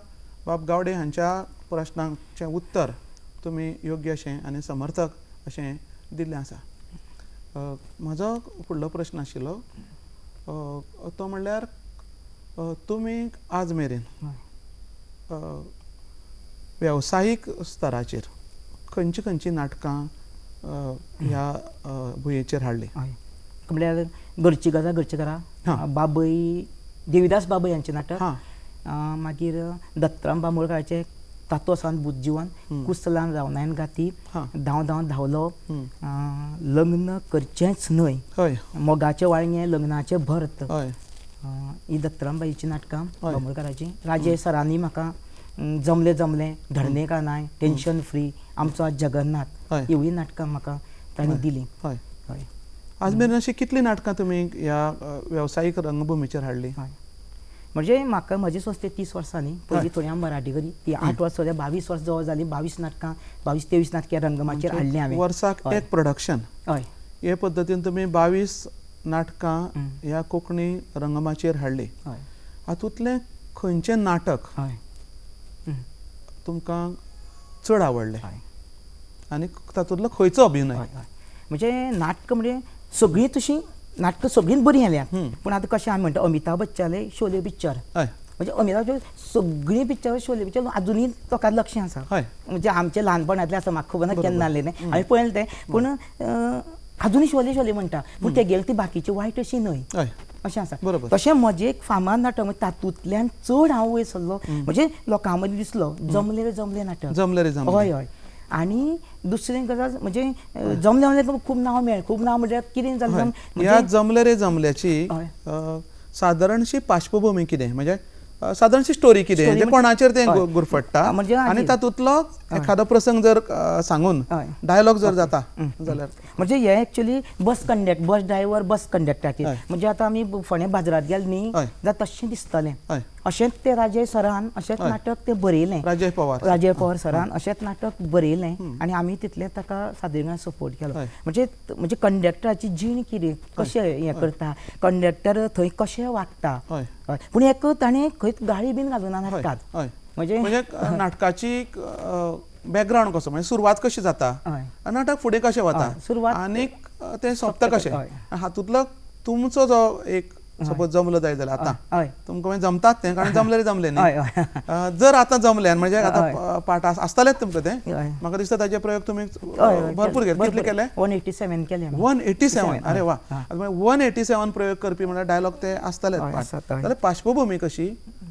बाब गावडे हांच्या प्रश्नांचें उत्तर तुमी योग्य अशें आनी समर्थक अशें दिल्लें आसा. म्हजो फुडलो प्रश्न आशिल्लो तो म्हणल्यार तुमी आज मेरेन वेवसायीक स्तराचेर खंयची खंयची नाटकां ह्या भुंयेचेर हाडली? म्हळ्यार घरची गजाल घरची घरा, बाबय देविदास बाबय हांचें नाटक, मागीर दत्तराम बांबोळकाराचें तातो सान बुद्धजीवन, कुसलान रावनायन गाती, धांव धांव धांवलो, लग्न करचेंच न्हय, मोगाचें वाळगें, लग्नाचें भर्त, ही दत्तरामबाईचीं नाटकां बांबोळकाराचीं. राजेश सरांनी म्हाका जमलें जमलें, धरणे का नाय, टेन्शन फ्री, आमचो आज जगन्नाथ, ह्यूय नाटकां म्हाका तांणी दिलीं. हय, आज मेरेन अशीं कितलीं नाटकां तुमी ह्या वेवसायीक रंगभुमीचेर हाडलीं? म्हणजे म्हाका म्हजे संस्थे 30 वर्सांनी, पयलीं थोडी हांव मराठी करी, ती 8 वर्सां जाल्यार 22 वर्सां जवळ जालीं, 22 नाटकां 22 23 नाटकां रंगमाचयेर हाडलीं हांवें. वर्साक एक प्रोडक्शन. हय, हे पद्दतीन तुमी 22 नाटकां ह्या कोंकणी रंगमाचयेर हाडलीं. हातूंतलें खंयचें नाटक तुमकां चड आवडलें आनी तातूंतलो खंयचो अभिनय? म्हणजे नाटक म्हणजे सगळीं तशीं नाटकां सगळीं बरीं आल्यात, पूण आतां कशें आमी म्हणटा अमिताभ बच्चनालें शोले पिक्चर, म्हणजे अमिताभ सगळीं पिक्चर शोले पिक्चर आजुनूय लोकांक लक्ष आसा. म्हणजे आमचें ल्हानपणांतलें आसा, म्हाका खबर ना केन्ना जालें तें, हांवें पळयलें तें, पूण आजुनूय शोले शोले म्हणटा, पूण तेगेली ती बाकीची वायट अशी न्हय अशें आसा. तशें म्हजें एक फामाद नाटक म्हणजे तातूंतल्यान चड हांव वयर सरलो, म्हणजे लोकां मदीं दिसलो, जमलें रे जमलें नाटक. जमलें रे जमलें. हय हय. आनी दुसरें गजाल म्हणजे जमलें जमलें खूब नांव मेळ्ळें, खूब नांव म्हळ्यार कितें जालें, ह्या जमलें रे जमल्याची सादारणशी पार्श्वभूमी कितें, म्हणजे सादारणशी स्टोरी कितें, म्हणजे कोणाचेर तें गुरफट्टा म्हणजे आनी तातूंतलो एखादो प्रसंग जर सांगून डायलॉग जर जाता जाल्यार, म्हणजे हे actually bus conduct, bus driver, bus कंडक्टराचेर, म्हणजे आतां आमी फोंडें बाजारांत गेले न्ही जाल्यार तशें दिसतलें, अशेंच तें राजेश सरान अशेंच नाटक तें बरयलें, राजेश पवार, राजेश पवार सरान अशेंच नाटक बरयलें आनी आमी तितलें ताका सादरीकरणान सपोर्ट केलो. म्हणजे म्हणजे कंडक्टराची जीण कितें, कशें हें करता कंडक्टर, थंय कशें वागता, पूण एक ताणें खंय गाळी बीन घालूना नाटकांत. म्हणजे नाटकाची बॅकग्रावंड कसो, म्हणजे सुरवात कशी जाता, नाटक फुडें कशें वता, सुरवात आनी तें सोंपता कशें, हातूंतलो तुमचो जो एक सपोज जमलो जाय जाल्यार आतां तुमकां जमतात तें, कारण जमलें रे जमलें न्ही, जर आतां जमलें म्हणजे आतां पाठ आसतलेच तुमकां तें, म्हाका दिसता ताजे प्रयोग तुमी भरपूर केले. कितले केले? 187 केले. 187, अरे वा. 187 प्रयोग करपी म्हणल्यार डायलॉग ते आसतलेच. जाल्यार पार्श्वभूमी कशी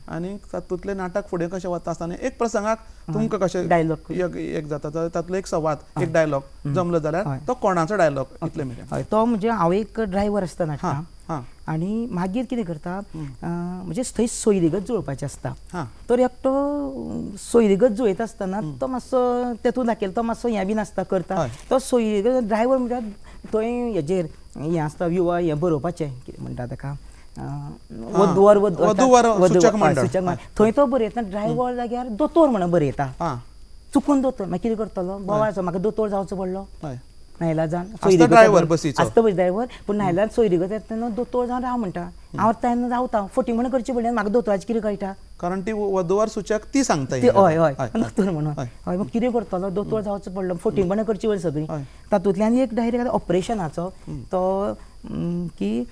आनी तातूंतलें नाटक फुडें कशें वता आसतना एक प्रसंगाक तुमकां कशें डायलॉग एक जाता, तातूंतलो एक संवाद, एक डायलॉग जमलो जाल्यार तो कोणाचो डायलॉग इतले मेरेन? तो म्हणजे हांव एक ड्रायव्हर आसता नाटकां, आनी मागीर कितें करता म्हणजे थंय सोयरीगत जुळोवपाचें आसता, तर एकटो सोयरीगत जुळयता आसतना तो मातसो तेतून दाखयलो, तो मातसो हें बीन आसता करता, तो सोयरीगत ड्रायव्हर म्हणल्यार थंय हेजेर हें आसता युवा हें बरोवपाचें कितें म्हणटा ताका वधूवर सूचक मंडळ, थंय तो बरयतना ड्रायव्हर जाग्यार दोतोर म्हणून बरयता, चुकून दोतोर, मागीर कितें करतलो, बोवाळ म्हाका दोतोर जावचो पडलो, नायला ड्रायव्हर बसीचो आसता बस ड्रायव्हर, पूण नायला सोयरीगत येता तेन्ना दोतोर जावन राव म्हणटा, हांव तेन्ना रावता, फटी म्हणून करची पडली, म्हाका दोतोराचें कितें कळटा, कारण ती वधूवर सूचक ती सांगता, हय हय दोतोर म्हणून, हय मग कितें करतलो, दोतोर जावचो पडलो, फटींगपणां करची पडली सगळीं. तातूंतल्यान एक डायरेक्ट ऑपरेशनाचो तो की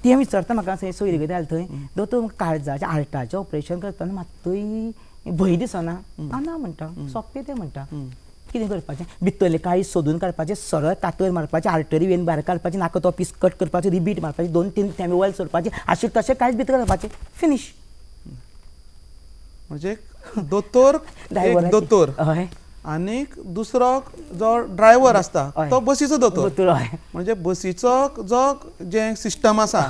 तें विचारता म्हाका सोयरीगत आयलें थंय, दोतोर काळजाचें हार्टाचें ऑपरेशन करतना मात्तूय भंय दिसना, हांव ना म्हणटा, सोंपें तें म्हणटा, कितें करपाचें, भितरलें काळीज सोदून काडपाचें, सरळ कातर मारपाचें, आर्टरी वेन भायर काडपाचें, नाका तो पीस कट करपाचो, रिबीट मारपाचें, 2-3 थेंबे ऑयल सोडपाचें, आशिल्लें तशें काळीज भितर घालपाचें, फिनीश. म्हणजे दोतोर दोतोर, हय, आनी दुसरो जो ड्रायव्हर आसता तो बसीचो दोतोर, म्हणजे बसीचो जो जें सिस्टम आसा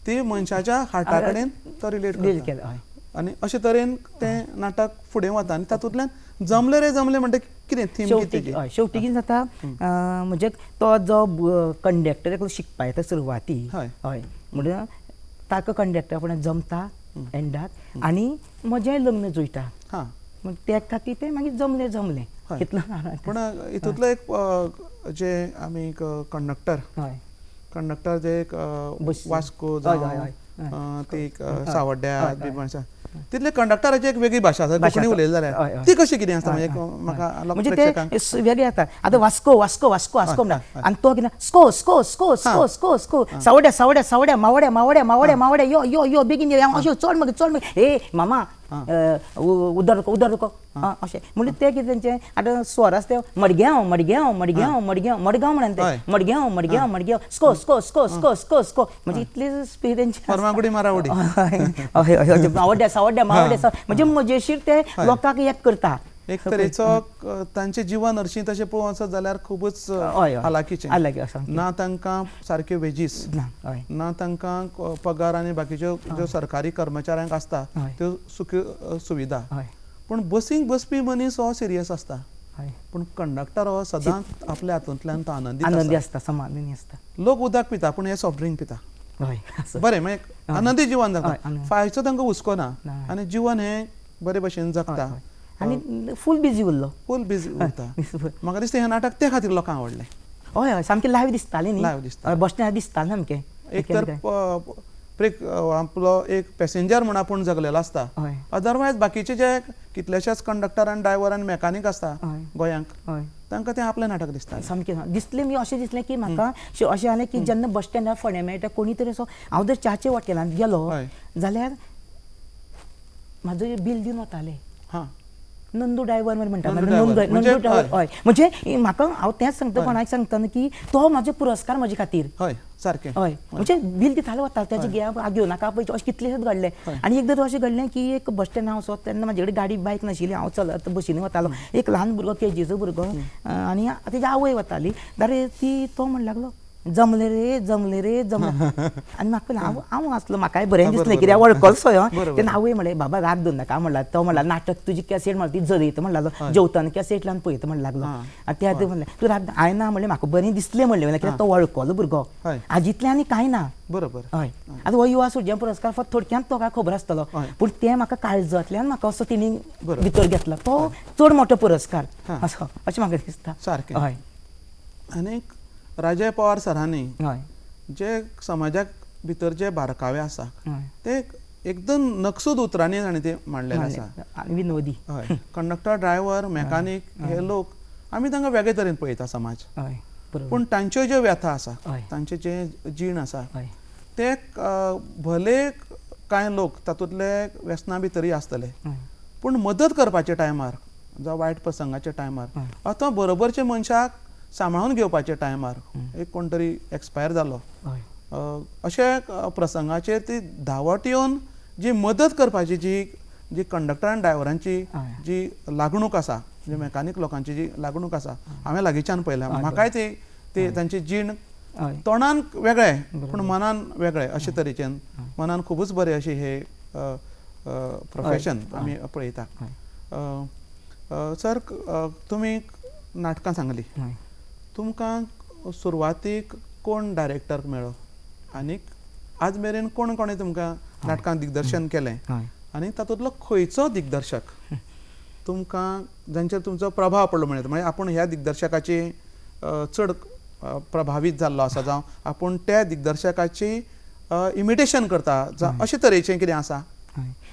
ती मनशाच्या हार्टा कडेन तो रिलेट केला, आनी अशे तरेन तें नाटक फुडें वता आनी तातूंतल्यान जमलें रे जमलें म्हणटा कितें थीम कितें? शेवटी कितें जाता म्हणजे तो जो कंडक्टर एकलो शिकपा येता सुरवाती, हय, म्हणजे ताका कंडक्टर आपणाक जमता एंडाक आनी म्हजेंय लग्न जुळटा, त्या खातीर तें मागीर जमलें जमलें इतलें. पूण हितूंतलो एक जे आमी कंडक्टर, कंडक्टर जे एक वास्को जावं ते एक सावड्ड्या बी तितले कंडक्टराची एक वेगळी भाशा आसा, कोंकणी उलयली जाल्यार ती कशी कितें आसता, म्हणजे म्हाका म्हणजे ते वेगळे जाता. आतां वास्को वास्को वास्को वास्को म्हणटा आनी तो कितें स्को स्को स्को स्को स्को स्को सावड्या सावड्या सावड्या मावड्या मावड्या मावड्या मावड्या यो यो यो बेगीन यो अशें चड मागीर चड मागीर हे मामा उदर उदर अशें म्हणजे ते कितें तेंचें आतां स्वर आसा ते मडग्यांव मडग्यांव मडग्यांव मडग्यांव मडगांव म्हणून ते मडग्यांव मडग्यांव मडग्यांव स्को स्को स्को स्को स्को स्को म्हणजे इतली स्पीड तेंची फर्मागुडी मारावडी हय हय मावड्या सावड्या मावड्या म्हणजे मजेशीर ते लोकांक एक करता. एक तरेचो तांचे जीवन हरशीं तशें पळोवंक वचत जाल्यार खुबूच हालाकीचें, ना तांकां सारक्यो वेजीस ना, तांकां पगार आनी बाकीच्यो ज्यो सरकारी कर्मचाऱ्यांक आसता त्यो सुख सुविधा. पूण बसींक बसपी मनीस हो सिरियस आसता, पूण कंडक्टर हो सदांच आपल्या हातूंतल्यान तो आनंदी आनंदी आसता, समाधानी आसता. लोक उदक पिता पूण हे सॉफ्ट ड्रिंक पिता, बरें मागीर आनंदी जीवन जगता, फायचो तांकां हुस्को ना आनी जीवन हें बरे भशेन जगता आनी फूल बिजी उरलो, फूल बिजी उरता. म्हाका दिसता हें नाटक ते खातीर लोकांक आवडलें. हय हय सामकें लायव्ह दिसतालें न्ही, लायव्ह दिसता, बस स्टँडार दिसतालें सामकें. एक तर आपलो एक पॅसेंजर म्हूण आपूण जगलेलो आसता, अदरवायज बाकीचे जे कितलेशेच कंडक्टर आनी ड्रायव्हर आनी मेकानीक आसता गोंयांक, तांकां तें आपलें नाटक दिसता सामकें दिसलें. मी अशें दिसलें की म्हाका अशें जालें की जेन्ना बस स्टँडार फोंड्या मेळटा कोणी तरी असो, हांव जर च्याचे हॉटेलांत गेलो जाल्यार म्हाजो बील दिवन वताले नंदू ड्रायव्हर म्हणटा, नंदू ड्रायव्हर. हय म्हणजे म्हाका हांव तेंच सांगता कोणाक सांगता की तो म्हाजो पुरस्कार म्हजे खातीर. हय सारकें. हय म्हणजे बील दिताले वता तेजे घेवं नाका पयशे अशें कितलेशेच घडलें. आनी एकदां अशें घडलें की एक बस स्टँडार हांव वचत तेन्ना म्हाजे कडेन गाडी बायक नाशिल्ली, हांव चलत बशींनी वतालो, एक ल्हान भुरगो केजीचो भुरगो आनी तेजी आवय वताली, जाल्यार ती तो म्हणूंक लागलो जमले रे जमले रे जमले. आनी म्हाका पयलीं हांव हांव आसलो म्हाकाय बरें दिसलें कित्याक वळखलो सो. तेन्ना आवय म्हणलें बाबा राग दवर नाका म्हणला, तो म्हणला नाटक तुजी कॅसेट म्हणला ती जरयता म्हणला लागलो, जेवतना कॅसेट लावन पळयता म्हणूंक लागलो. आनी त्या खातीर म्हणलें तूं राग हांवें ना म्हणलें म्हाका बरें दिसलें म्हणलें कित्याक तो वळखलो भुरगो, हाजितलें आनी कांय ना. बरोबर. हय आतां हो युवा सुरज्या पुरस्कार फक्त थोडक्यांत तो काय खबर आसतलो, पूण तें म्हाका काळजांतल्यान म्हाका असो तिणी भितर घेतला तो चड मोठो पुरस्कार असो अशें म्हाका दिसता. सारकें. हय. आनी राजय पवार सरांनी जे समाजाक भितर जे बारकावे आसा ते एकदम नकसूद उतरांनी ताणें ते मांडलेले आसा, विनोदी. हय कंडक्टर ड्रायव्हर मेकानीक हे लोक आमी तांकां वेगळे तरेन पळयता समाज, पूण तांच्यो ज्यो व्यथा आसा, तांचे जे जीण आसा ते भले कांय लोक तातूंतले व्यसनां भितरय आसतले, पूण मदत करपाच्या टायमार जावं वायट प्रसंगाच्या टायमार अथवा बरोबरच्या मनशाक सांबाळून घेवपाच्या टायमार एक कोण तरी एक्सपायर जालो अशे प्रसंगाचेर ती धांवत येवन जी मदत करपाची जी जी कंडक्टर आनी ड्रायव्हरांची जी लागणूक आसा, जी मेकानीक लोकांची जी लागणूक आसा, हांवें लागींच्यान पळयल्या. म्हाकाय ती ती तांची जीण तोंडान वेगळें पूण मनान वेगळें अशे तरेच्यान मनान खुबूच बरें अशें हे प्रोफेशन आमी पळयता. सर तुमी नाटकां सांगली, तुमकां सुरवातीक कोण डायरेक्टर मेळ्ळो आनी आज मेरेन कोण कोणें तुमकां नाटकां दिग्दर्शन केलें आनी तातूंतलो खंयचो दिग्दर्शक तुमकां जांचेर तुमचो प्रभाव पडलो म्हणटा, म्हणजे आपूण ह्या दिग्दर्शकाची चड प्रभावीत जाल्लो आसा जावं आपूण त्या दिग्दर्शकाची इमिटेशन करता जावं अशे तरेचें कितें आसा?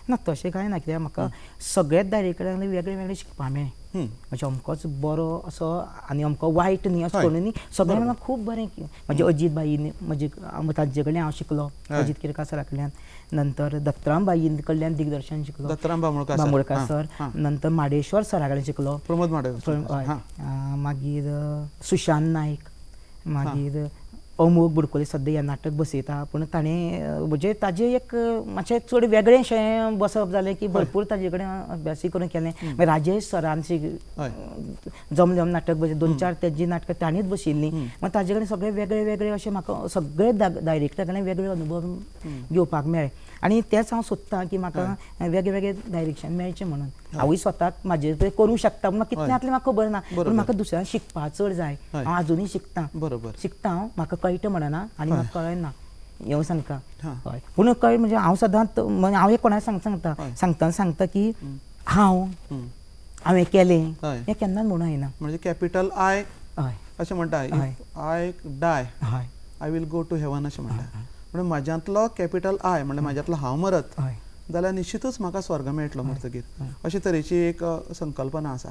ना तशें कांय ना, कित्याक म्हाका सगळ्याच डायरेक्टरांक वेगळे वेगळे शिकपा मेळ्ळें. म्हणजे अमकोच बरो असो आनी अमको वायट न्ही अशें करून न्ही, सगळें म्हाका खूब बरें. म्हणजे अजीत भाई म्हजे तांचे कडल्यान हांव शिकलो, अजीत केरकार सरा कडल्यान, नंतर दत्तराम भाई कडल्यान दिग्दर्शन शिकलो, दत्तराम बांबोळकार सर, नंतर माडेश्वर सरा कडेन शिकलो, प्रमोद माडेश्वर, मागीर सुशांत नायक, मागीर अमोघ बुडकोले सद्या हें नाटक बसयता, पूण ताणें म्हणजे ताजें एक मातशें चड वेगळेंशें बसप जालें की भरपूर ताजे कडेन अभ्यासूय करून केलें. मागीर राजेश सरान जमलें नाटक बसयलें, दोन चार तेजी नाटकां ताणेंच बसयिल्लीं. मागीर ताजे कडेन सगळे वेगळे वेगळे अशें म्हाका सगळे डायरेक्टरा कडेन वेगळे अनुभव घेवपाक मेळ्ळे आनी तेंच हांव सोदतां की म्हाका वेगळे वेगळे डायरेक्शन मेळचें म्हणून. हांवूय स्वताक म्हाजें तें करूंक शकता पूण कितलें जातलें म्हाका खबर ना, पूण म्हाका दुसऱ्यांक शिकपाक चड जाय. हांव आजुनूय शिकतां, बरोबर शिकता हांव, म्हाका कळटा म्हणना आनी म्हाका कळना हें सांगता. हय पूण कळ म्हणजे हांव सदांच हांव एक कोणाक सांगता सांगतना सांगता की हांव हांवें केलें हें केन्नाच म्हणूंक जायना. म्हणजे कॅपिटल I अशें म्हणटा, I die I will go to heaven अशें म्हणटा. म्हणून म्हाज्यांतलो कॅपिटल I म्हणल्यार म्हाज्यांतलो हांव मरत जाल्यार निश्चितूच म्हाका स्वर्ग मेळटलो मरतगीर, अशे तरेची एक संकल्पना आसा.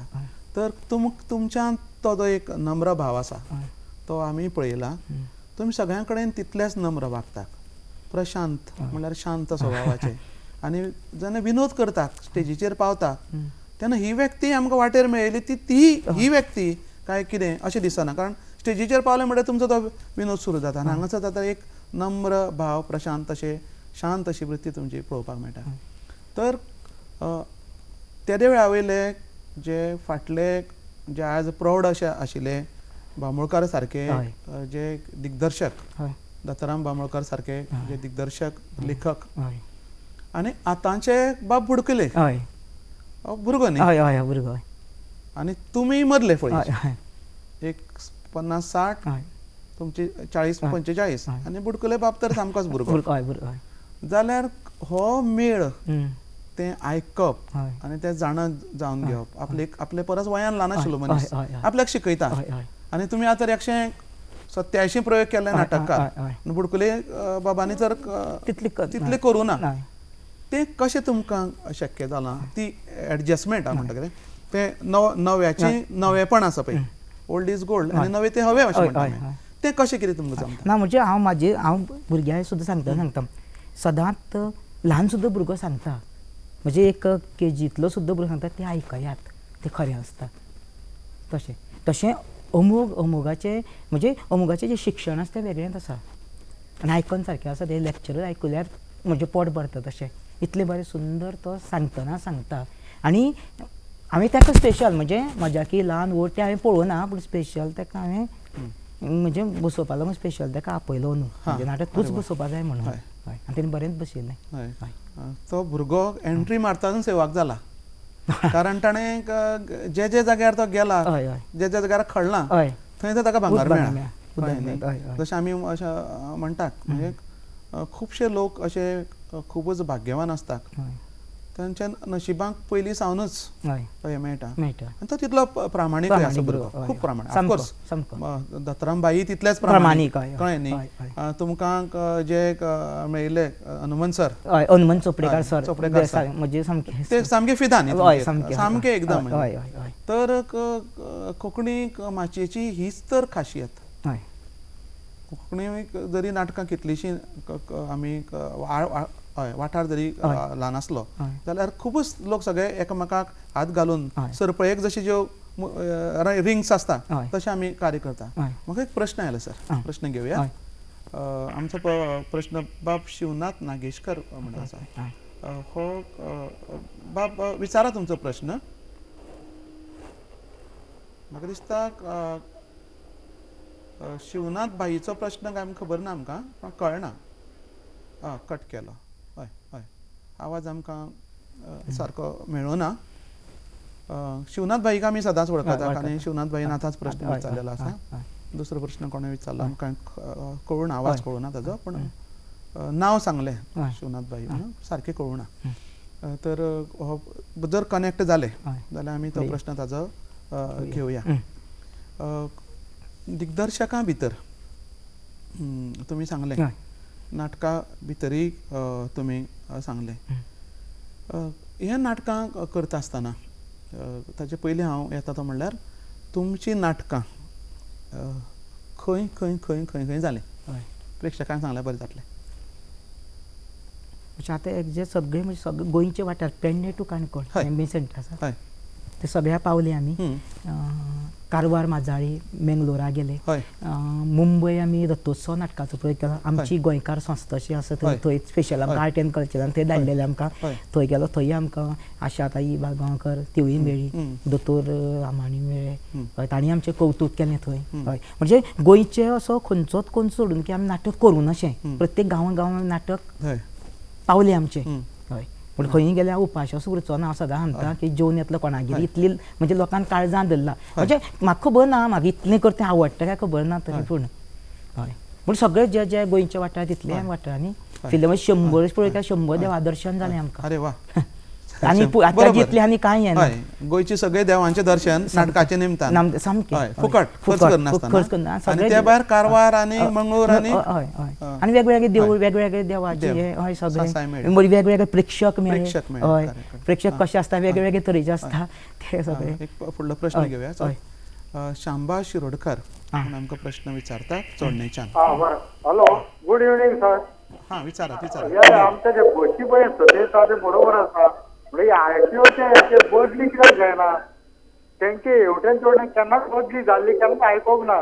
तर तुमच्यांत तो जो एक नम्र भाव आसा तो आमी पळयला. तुमी सगळ्यां कडेन तितलेच नम्र वागतात, प्रशांत म्हणल्यार शांत स्वभावाचे, आनी जेन्ना विनोद करता स्टेजीचेर पावता तेन्ना ही व्यक्ती आमकां वाटेर मेळिल्ली ती ही व्यक्ती काय कितें अशें दिसना, कारण स्टेजीचेर पावले म्हणल्यार तुमचो तो विनोद सुरू जाता आनी हांगासर जाता एक नम्र भाव, प्रशांत अशें शांत अशी वृत्ती तुमची पळोवपाक मेळटा. तर तेदे वेळा वयले जे फाटले जे आज प्रौढ अशे आशिल्ले बांबोळकार सारके जे दिग्दर्शक, दत्ताराम बांबोळकार सारके जे दिग्दर्शक लेखक, आनी आतांचे बाब बुडकुले भुरगो न्ही, भुरगो, आनी तुमी मदले फळी एक 50-60, तुमची 40-45, आनी बुडकुले बाब तर सामकोच भुरगो. जाल्यार हो मेळ तें आयकप आनी तें जाणा जावन घेवप, आपले आपले परस वयान ल्हान आशिल्लो मनीस आपल्याक शिकयता, आनी तुमी आतां 187 प्रयोग केल्ले नाटककार, बुडकुले बाबांनी तर तितले करूं ना, तें कशें तुमकां शक्य जालां? ती एडजस्टमेंट म्हणटा कितें तें नव्याचें नवेपण आसा पळय, ओल्ड is gold आनी नवें तें हवें अशें म्हणटा, तें कशें कितें तुमकां जमता? ना म्हणजे हांव म्हाजे हांव भुरग्यांक सुद्दां सांगता सांगता सदांच, ल्हान सुद्दां भुरगो सांगता, म्हणजे एक केजींतलो सुद्दां भुरगो सांगता तें आयकयात, तें खरें आसता. तशें तशें अमोग अमोगाचें म्हणजे अमोगाचें जें शिक्षण आसा तें वेगळेंच आसा आनी आयकन सारकें आसा, तें लेक्चर आयकल्यार म्हणजे पोट भरता तशें, इतलें बरें सुंदर तो सांगतना सांगता. आनी हांवें ताका स्पेशल म्हणजे म्हज्या की ल्हान व्हड तें हांवें पळोवना, पूण स्पेशल ताका हांवें म्हणजे बसोवपा लागून स्पेशल ताका आपयलो न्हू, म्हणजे नाटक तूंच बसोवपा जाय म्हणून, आनी तेणें बरेंच बसयलें. तो भुरगो एंट्री मारताच सेवाक जाला, कारण ताणें जे जे जाग्यार तो गेला, जे जे जाग्यार खळला थंय थंय ताका भांगर मेळ्ळा. जशें आमी अशें म्हणटात म्हणजे खुबशे लोक अशे खुबूच भाग्यवान आसतात, तांच्या नशिबांक पयलीं सावनूच हें मेळटा, आनी तो तितलो प्रामाणीक आसा भुरगो, खूब प्रामाणीक. ऑफकोर्स दत्ताराम भाई तितलेच प्रामाणीक, कळ्ळें न्ही? तुमकां जे मेळिल्ले Hanumant sir, Hanumant Chopdekar sir, Chopdekar sir म्हणजे ते सामके फिदा न्ही, सामके एकदम. तर कोंकणी माचयेची हीच तर खासियत. कोंकणी जरी नाटकां कितलीशीं आमी हय वाठार जरी ल्हान आसलो जाल्यार खुबूच लोक सगळे एकामेकाक हात घालून सरपळेक जशी ज्यो रिंग्स आसता तशें आमी कार्य करता. म्हाका एक प्रश्न आयलो सर, प्रश्न घेवया. आमचो प्रश्न बाब शिवनाथ नागेशकर म्हणून आसा, हो बाब विचारा तुमचो प्रश्न. म्हाका दिसता शिवनाथ भाईचो प्रश्न काय खबर ना आमकां, पण कळना, कट केलो. हय हय, आवाज आमकां सारको मेळना. शिवनाथ भाईक आमी सदांच वळखतात आनी शिवनाथ भाईन आतांच प्रश्न विचारलेलो आसा. दुसरो प्रश्न कोणें विचारलो आमकां कळूना, आवाज कळूना ताजो, पूण नांव सांगलें शिवनाथ भाई म्हणून सारकें कळूना. तर हो जर कनेक्ट जाले जाल्यार आमी तो प्रश्न ताजो घेवया. दिग्दर्शकां भितर तुमी सांगलें, नाटकां भितरूय तुमी सांगलें, हे नाटकां करता आसतना ताचे पयलीं हांव येता तो म्हणल्यार तुमचीं नाटकां खंय खंय खंय खंय खंय जालीं प्रेक्षकांक सांगल्यार बरें जातलें. म्हणजे आतां एक जे सगळे म्हणजे सगळे गोंयचे वाठार Pernem to Canacona M centre आसा ते सगळ्या पावले आमी. कारवार, माजाळी, मेंगलोरा गेले, मुंबय आमी रथोत्सव नाटकाचो प्रयोग केलो. आमची गोंयकार संस्था अशी आसा थंय, थंय स्पेशल आमकां आर्ट एंड कल्चरान थंय धाडलेले आमकां, थंय गेलो, थंय आमकां आशाताई बागांवकर तिवूय मेळ्ळी, दोतोर रामाणी मेळ्ळे, तांणी आमचें कौतूक केलें थंय. हय, म्हणजे गोंयचे असो खंयचोच कोण सोडून की आमी नाटक करूं अशें प्रत्येक गांवां गांवां नाटक पावलें आमचें. हय, पूण खंय गेल्यार उपाशी असो उरचो ना, हांव सदां सांगता की जेवन येतलो कोणागेर, इतली म्हणजे लोकांक काळजान धरला. म्हणजे म्हाका खबर ना म्हाका इतलें करता आवडटा काय खबर ना तरी, पूण हय, पूण सगळे जे जे गोंयचे वाठार तितले वाठारांनी फिरले. म्हणजे 100 पळय काय 100 देवा दर्शन जालें आमकां. अरे वा, आनी ताजे इतलें आनी कांय येना. गोंयचे सगळे देवांचें दर्शन नाटकाचे निमतान सामकें फुकट, खर्च करनासतना. आनी त्या भायर कारवार आनी मंगळूर आनी हय हय आनी वेगवेगळे देवूळ, वेगवेगळे देवाचे हय सगळे, वेगवेगळे प्रेक्षक मेळ्ळे. हय, प्रेक्षक कशे आसता वेगवेगळे तरेचे आसता ते सगळे. एक फुडलो प्रश्न घेवया. शांबा शिरोडकर आमकां प्रश्न विचारता चोडणेच्यान. Hello, good evening sir. हां, विचारात विचारात. आमचे जे बशी पळय सदे आसा ते बरोबर आसा, म्हणजे आरटीओचे बदली कित्याक जायना? तेंचे हेवटेन तेवटेन केन्नाच बदली जाल्ली केन्ना आयकोंक ना.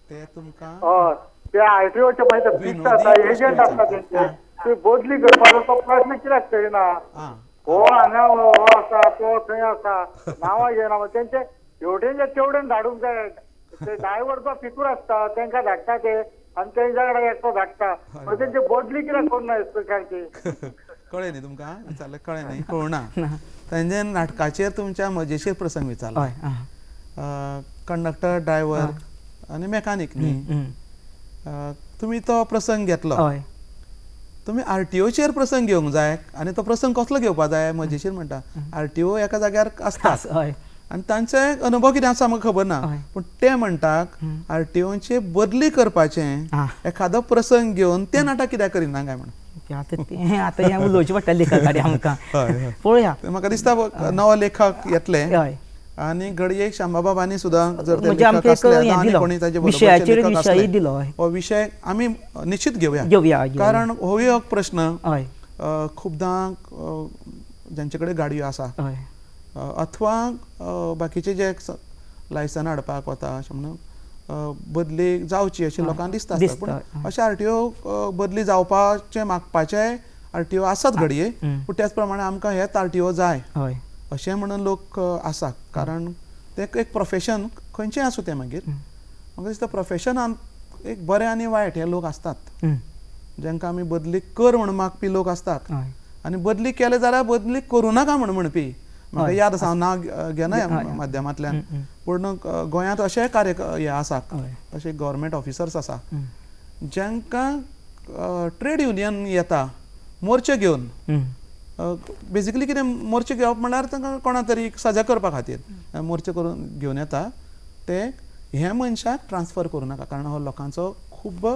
ते तुमकां हय, ते आरटीओचे मागीर फिक्स आसा, एजंट आसता तेंचे, ते बदली करपाचो तो प्रश्न कित्याक करिना? हो हांगा हो आसा, तो थंय आसा, नांवां घेयना. तेंचे हेवटेनचे तेवटेन धाडूंक जाय. ते ड्रायव्हर तो फितूर आसता, तेंकां धाडटा ते आनी तेंच्या कडेन एकटो धाडटा. तेंची बदली कित्याक करूं सारकी? कळ्ळें न्ही तुमकां विचारलें? कळ्ळें न्ही? कळना. तेंचे नाटकाचेर तुमच्या मजेशीर प्रसंग विचारला. कंडक्टर, ड्रायव्हर आनी मेकानीक न्ही, तुमी तो प्रसंग घेतलो. तुमी आरटीओचेर प्रसंग घेवंक जाय आनी तो प्रसंग कसलो घेवपा जाय मजेशीर म्हणटा. आरटीओ एका जाग्यार आसता आनी तांचे अनुभव कितें आसा आमकां खबर ना, पूण ते म्हणटात आरटीओचे बदली करपाचें एखादो प्रसंग घेवन तें नाटक कित्याक करिना काय म्हणून. आतां तें आतां हें उलोवचें पडटा लेखकाक आमकां. पळोवया, म्हाका दिसता नवो लेखक येतले आनी घडये शांबाबाबांनी सुद्दां जर ते लेखक आसले आनी कोणी ताजे बरोबरचे लेखक आसले, हो विशय आमी निश्चित घेवया. कारण होय एक प्रश्न खुबदां जांचे कडेन गाडयो आसा अथवा बाकीचे जे लायसन्स हाडपाक वता अशें म्हणून बदली जावची अशें लोकांक दिसता, पूण अशें आरटीओ बदली जावपाचें मागपाचे आरटीओ आसात घडये, पूण त्याच प्रमाणे आमकां हेच आरटीओ जाय अशें म्हणून लोक आसा. कारण तें एक प्रोफेशन खंयचें आसूं तें, मागीर म्हाका दिसता प्रोफेशनान एक बरें आनी वायट हे लोक आसतात, जांकां आमी बदली कर म्हूण मागपी लोक आसतात आनी बदली केले जाल्यार बदली करूं नाका म्हूण म्हणपी. म्हाका याद आसा, हांव नांव घेना ह्या माध्यमांतल्यान, पूण गोंयांत अशे कार्य हे आसा, अशे गव्हर्मेंट ऑफिसर्स आसा जांकां ट्रेड युनियन येता मोर्चे घेवन. बेसिकली कितें मोर्चे घेवप म्हणल्यार तांकां कोणा तरी सजा करपा खातीर मोर्चे करून घेवन येता. ते हे मनशाक ट्रान्सफर करूं नाका कारण हो लोकांचो खूब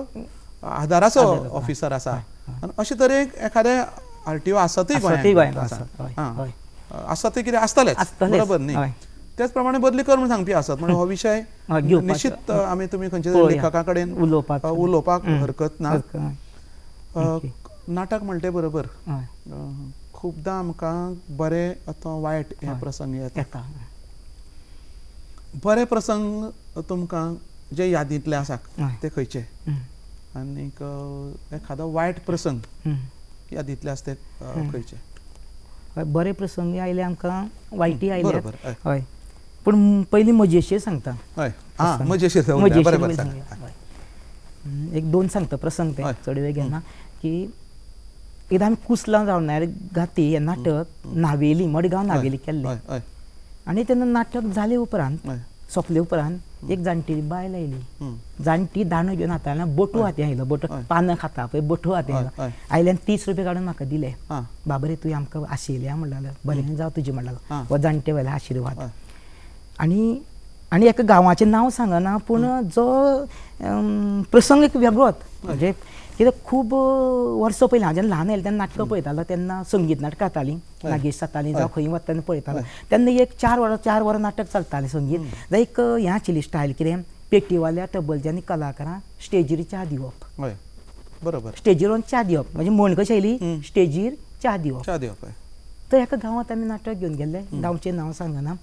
आदाराचो ऑफिसर आसा. आनी अशे तरेक एखादे आरटीओ आसतूय गोंयांत आसत, ते कितें आसतलेच, बरोबर न्ही? त्याच प्रमाणे बदली कर म्हूण सांगपी आसत. म्हणजे हो विशय निश्चित आमी तुमी खंयच्या लेखका कडेन उलोवपाक हरकत ना. नाटक म्हणटे बरोबर खुबदां आमकां बरे अथवा वायट हे प्रसंग येता. बरे प्रसंग तुमकां जे यादींतले आसा ते खंयचे आनीक एखादो वायट प्रसंग यादींतले आसा ते खंयचे? बरे प्रसंग आयले आमकां, वायटय आयले. हय, पूण पयलीं मजेशीर सांगता. मजेशीर एक दोन सांगता प्रसंग, ते चड वेळ घेना. की एकदां आमी कुसलां रावणार गाती हें नाटक नावेली, मडगांव नावेली केल्लें. आनी तेन्ना नाटक जाले उपरांत, सोंपले उपरांत एक जाणटी बायल आयली. जाणटी दांडो घेवन हातान बोटू हाती आयलो, बोटू पानां खाता पळय, बोटू हाती आयलो. आयले आनी 30 रुपया काडून म्हाका दिले. बाबा रे, तुवें आमकां आशिल्लें म्हणलें, बरें जावं तुजें म्हणलें, हो जाणटे बायले आशिर्वाद. आनी आनी एका गांवाचें नांव सांगना, पूण जो प्रसंग एक वेगळोच. म्हणजे कित्याक खूब वर्सां पयलीं हांव जेन्ना ल्हान आयलें तेन्ना नाटकां पळयतालो, तेन्ना संगीत नाटकां जातालीं, नागेश जातालीं जावं खंय वता तेन्ना पळयतालो. तेन्ना एक 4 वरां नाटक चलतालें संगीत. जाल्यार एक हें आशिल्ली स्टायल कितें, पेटीवाल्या तबलज्यांनी कलाकारांक स्टेजीर च्या दिवप. बरोबर, स्टेजीर वचून च्या दिवप. म्हणजे म्हण कशी आयली, स्टेजीर च्या दिवप. तर एका गांवांत आमी नाटक घेवन गेल्ले, गांवचें नांव सांगना.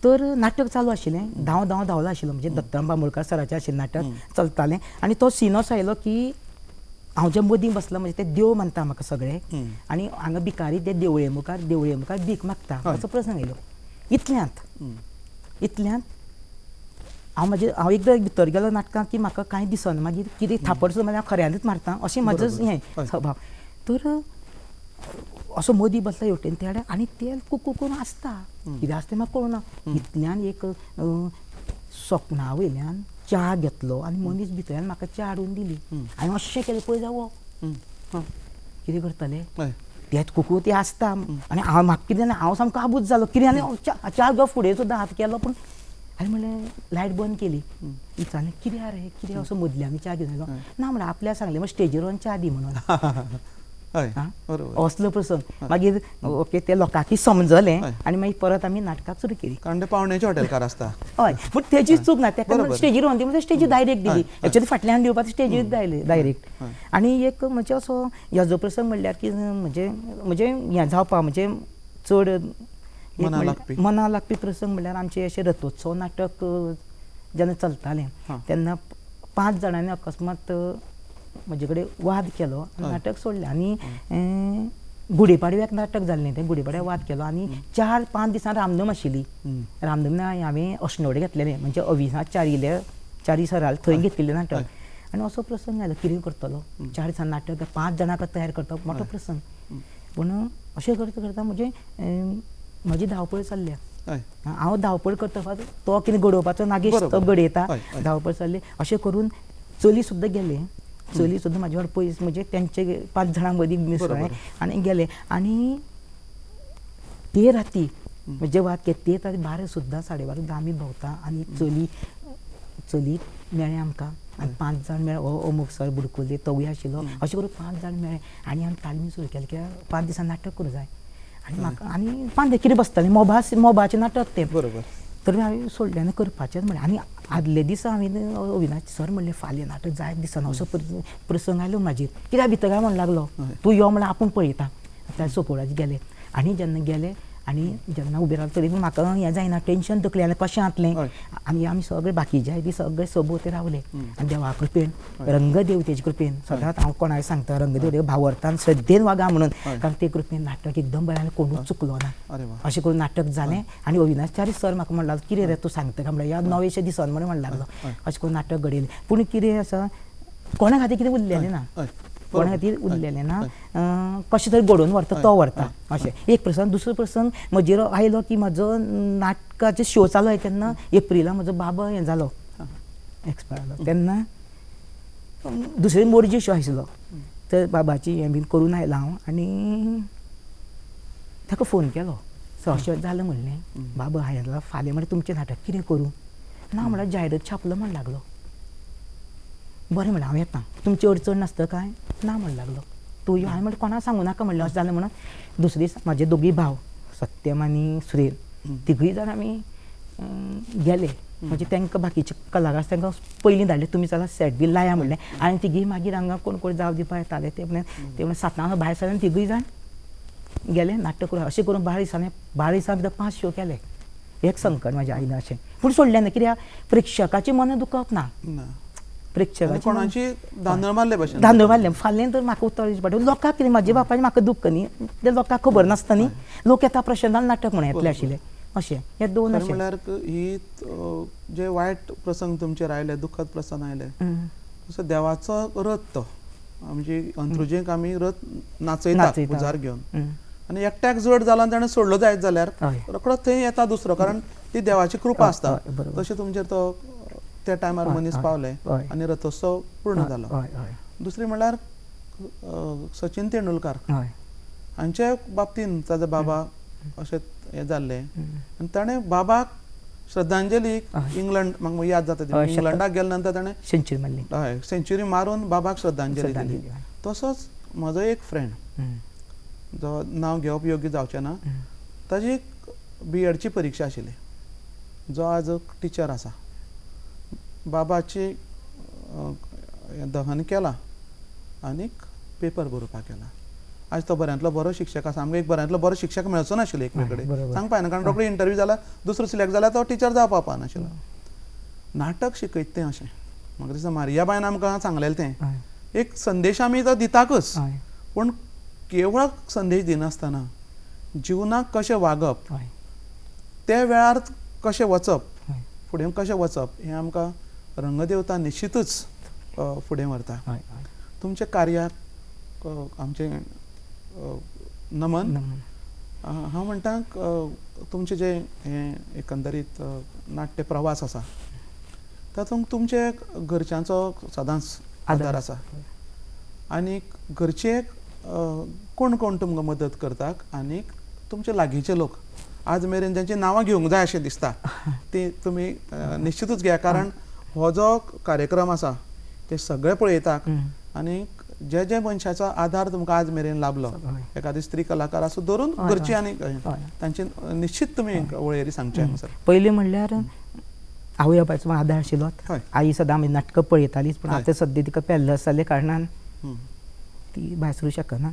तर नाटक चालू आशिल्लें, धांव धांव धांवलो आशिल्लो, म्हणजे दत्तराम बांबोळकार सराचें आशिल्लें नाटक चलतालें. आनी तो सीन असो आयलो की हांव जे मदीं बसलां, म्हणजे ते देव मानता म्हाका सगळे, आनी हांगा भिकारी ते देवळे मुखार भीक मागता असो प्रसंग आयलो. इतल्यांत इतल्यांत हांव म्हाजे हांव एकदां भितर गेलो नाटकांत की म्हाका कांय दिसना, मागीर कितें थापड सुद्दां हांव खऱ्यांनीच मारता अशें म्हाजो हें स्वभाव. तर असो मदीं बसला हेवटेन ते आनी तेल कुकू करून आसता, कितें आसता तें म्हाका कळना. इतल्यान एक सोपणा वयल्यान च्या घेतलो आनी मनीस भितरल्यान म्हाका च्या हाडून दिली. हांवें अशें केलें, पळय जावो कितें करतले. ते कुकू ती आसता आनी हांव म्हाका कितें जालें हांव सामको आबूज जालो कितें आनी च्या गो फुडें सुद्दां हात केलो पूण आनी म्हणलें लायट बंद केली विचारलें कितें रे कितें असो मदले आमी च्या घेवन आयलो ना म्हणल्यार आपल्याक सांगलें मग स्टेजीर वचून च्या दी म्हणून असलो प्रसंग मागीर ओके ते लोकांकी समजलें आनी मागीर परत आमी नाटकाक सुरू केली कारण ते पावण्याचे हॉटेलकार आसता हय पूण तेजी चूक ना तेका स्टेजीर वचून दी म्हणजे स्टेजीर डायरेक्ट दिली एक्चुअली फाटल्यान दिवपाक स्टेजीर डायरेक्ट आनी एक म्हणजे असो हेजो प्रसंग म्हणल्यार की म्हणजे म्हणजे हें जावपा म्हणजे चड मना लागपी प्रसंग म्हणल्यार आमचे अशें रथोत्सव नाटक जेन्ना चलतालें तेन्ना 5 जाणांनी अकस्मात म्हजे कडेन वाद केलो आनी नाटक सोडलें आनी गुडीपाडव्याक नाटक जाल्लें तें गुडीपाडव्याक वाद केलो आनी 4-5 दिसां रामनम आशिल्ली रामनम हांवें अश्नोडे घेतलेलें म्हणजे अविनाश च्यारीले च्यारी सराल थंय घेतलेलें नाटक आनी असो प्रसंग आयलो कितें करतलो 4 दिसां नाटक 5 जाणांक तयार करता मोठो प्रसंग पूण अशें करता करता म्हणजे म्हजी धांवपळ चल्ल्या हांव धांवपळ करता तो कितें घडोवपाचो नागेश तो घडयता धांवपळ चल्ली अशें करून चली सुद्दां गेलें चली सुद्दां म्हाजे वांगडा पयस म्हणजे तेंचे 5 जाणां मदीं मिसळ्ळें आनी गेलें आनी ते राती म्हणजे वाद केले ते राती 12 सुद्दां 12:30 सुद्दां आमी भोंवता आनी चली चली मेळ्ळें आमकां आनी 5 जाण मेळ्ळे हो अमूक सर बुडकुले तोवूय आशिल्लो अशें करून 5 जाण मेळ्ळे आनी आमी तालमी सुरू केली कित्याक 5 दिसां नाटक करूंक जाय आनी म्हाका आनी 5 कितें बसतालें मोबाचें नाटक तें बरोबर तर हांवें सोडलें आनी करपाचेंच म्हणलें आनी आदले दिसा हांवें अविनाश सर म्हणलें फाल्यां नाटक जायत दिसना असो प्रसंग आयलो म्हाजेर कित्याक भितर काय म्हणूंक लागलो तूं यो म्हणल्यार आपूण पळयता त्या सोपोडाचेर गेले आनी जेन्ना गेले आनी जेन्ना उबें रावलें तरी म्हाका हें जायना टेंशन तकली आयलें कशें जातलें आनी आमी सगळे बाकीचे बी सगळे सोबत रावले आनी देवा कृपेन रंगदेवतेचे कृपेन सदांच हांव कोणाक सांगता रंगदेवते भावार्थान श्रद्धेन वागा म्हणून कारण ते कृपेन नाटक एकदम बरें आनी कोणूच चुकलो ना अशें करून नाटक जालें आनी अविनाश च्यारी सर म्हाका म्हणला कितें रे तूं सांगता काय म्हणल्यार ह्या 9 दिसान म्हणून म्हणूंक लागलो अशें करून नाटक घडयलें पूण कितें आसा कोणा खातीर कितें उरलेलें ना कोणा खातीर उरलेलें ना कशें तरी घडोवन व्हरता तो व्हरता अशें एक प्रसंग दुसरो प्रसंग म्हजेर आयलो की म्हजो नाटकाचो शो चालू आसा तेन्ना एप्रिला म्हजो बाबा हें जालो एक्सपायर जालो तेन्ना दुसरे मोरजी शो आशिल्लो तर बाबाची हें बीन करून आयलो हांव आनी ताका फोन केलो सो अशें जालें म्हणलें बाबा हांवें फाल्यां म्हणल्यार तुमचें नाटक कितें करूं ना म्हणल्यार जायरात छापलो म्हण लागलो बरें म्हणलें हांव येता तुमची अडचण नासता काय ना म्हणूंक लागलो तूं यो हांवें म्हणलें कोणाक सांगू नाका म्हणलें अशें जालें म्हणून दुसरे दीस म्हाजे दोगूय भाव सत्यम आनी सुरेल तिगूय जाण आमी गेले म्हणजे तांकां बाकीचे कलाकार तांकां पयलीं धाडले तुमी चला सेट बी लाया म्हणलें आनी तिगूय मागीर हांगा कोण कोण जाव दिवपा येताले ते म्हणलें 7 भायर सरले आनी तिगूय जाण गेले नाटक करून अशें करून 12 दिसांनी 12 दिसां भितर 5 शो केले एक संकट म्हाज्या आयलें अशें पूण सोडलें ना कित्याक प्रेक्षकाचें मन दुखप ना प्रेक्षकांची धांदळ मारले भशेन धांदळ मारले फाल्यां तर म्हाका उतर दिवचें पडटा लोकांक कितें म्हाज्या बापायचें म्हाका दुख्ख न्ही तें लोकांक खबर नासता न्ही लोक येता प्रशांतान नाटक म्हणून येतले आशिल्ले अशें हे दोन अशें म्हणल्यार ही जे वायट प्रसंग तुमचेर आयले दुखद प्रसंग आयले तसो देवाचो रथ तो आमची अंत्रुजेक आमी रथ नाचयतात उजार घेवन आनी एकट्याक जड जाला ताणें सोडलो जायत जाल्यार रोखडो थंय येता दुसरो कारण ती देवाची कृपा आसता तशें तुमचेर तो त्या टायमार मनीस पावले आनी रथोत्सव पूर्ण जालो दुसरें म्हणल्यार सचिन तेंडुलकार हांचे बाबतीन ताजे बाबा अशें हें जाल्लें आनी ताणें बाबाक श्रद्धांजली इंग्लंड म्हाका याद जाता इंग्लंडाक गेले नंतर ताणें सेंचुरी मारली हय सेंचुरी मारून बाबाक श्रद्धांजली दिली तसोच म्हजो एक फ्रेंड जो नांव घेवप योग्य जावचें ना ताजी बी.एडची परिक्षा आशिल्ली जो आज टिचर आसा बाबाची दहन केला आनीक पेपर बरोवपाक गेला आज तो बऱ्यांतलो बरो शिक्षक आसा आमकां एक बऱ्यांतलो बरो शिक्षक मेळचो नाशिल्लो एकमेक कडेन सांगपा येना कारण रोखडो इंटरव्यू जाला दुसरो सिलेक्ट जाला तो टिचर जावपा पावनाशिल्लो नाटक शिकयत तें अशें म्हाका दिसता मारियाबायन आमकां सांगलेलें तें एक संदेश आमी तो दिताकच पूण केवळ संदेश दिनासतना जिवनाक कशें वागप त्या वेळार कशें वचप फुडें कशें वचप हें आमकां रंगदेवता निश्चितच फुडें व्हरता तुमच्या कार्याक आमचें नमन हांव म्हणटा तुमचें जें हें एकंदरीत नाट्य प्रवास आसा तातूंत तुमचे घरच्यांचो सदांच आदार आसा आनी घरचे कोण कोण तुमकां मदत करता आनी तुमचे लागींचे लोक आज मेरेन जांची नांवां घेवंक जाय अशें दिसता ती तुमी निश्चितूच घ्या, कारण हो जो कार्यक्रम आसा ते सगळे पळयतात आनी जे जे मनशाचो आधार तुमकां आज मेरेन लाभलो, एखादी स्त्री कलाकार आसूं धरून घरची आनी तांची निश्चित तुमी वळेरी सांगचे सर. पयलीं म्हणल्यार आवय बापायचो आधार आशिल्लो, आई सदां आमी नाटकां पळयतालीच, पूण आतां सद्या तिका पॅरलस जाल्ल्या कारणान ती भायर सरूंक शकना.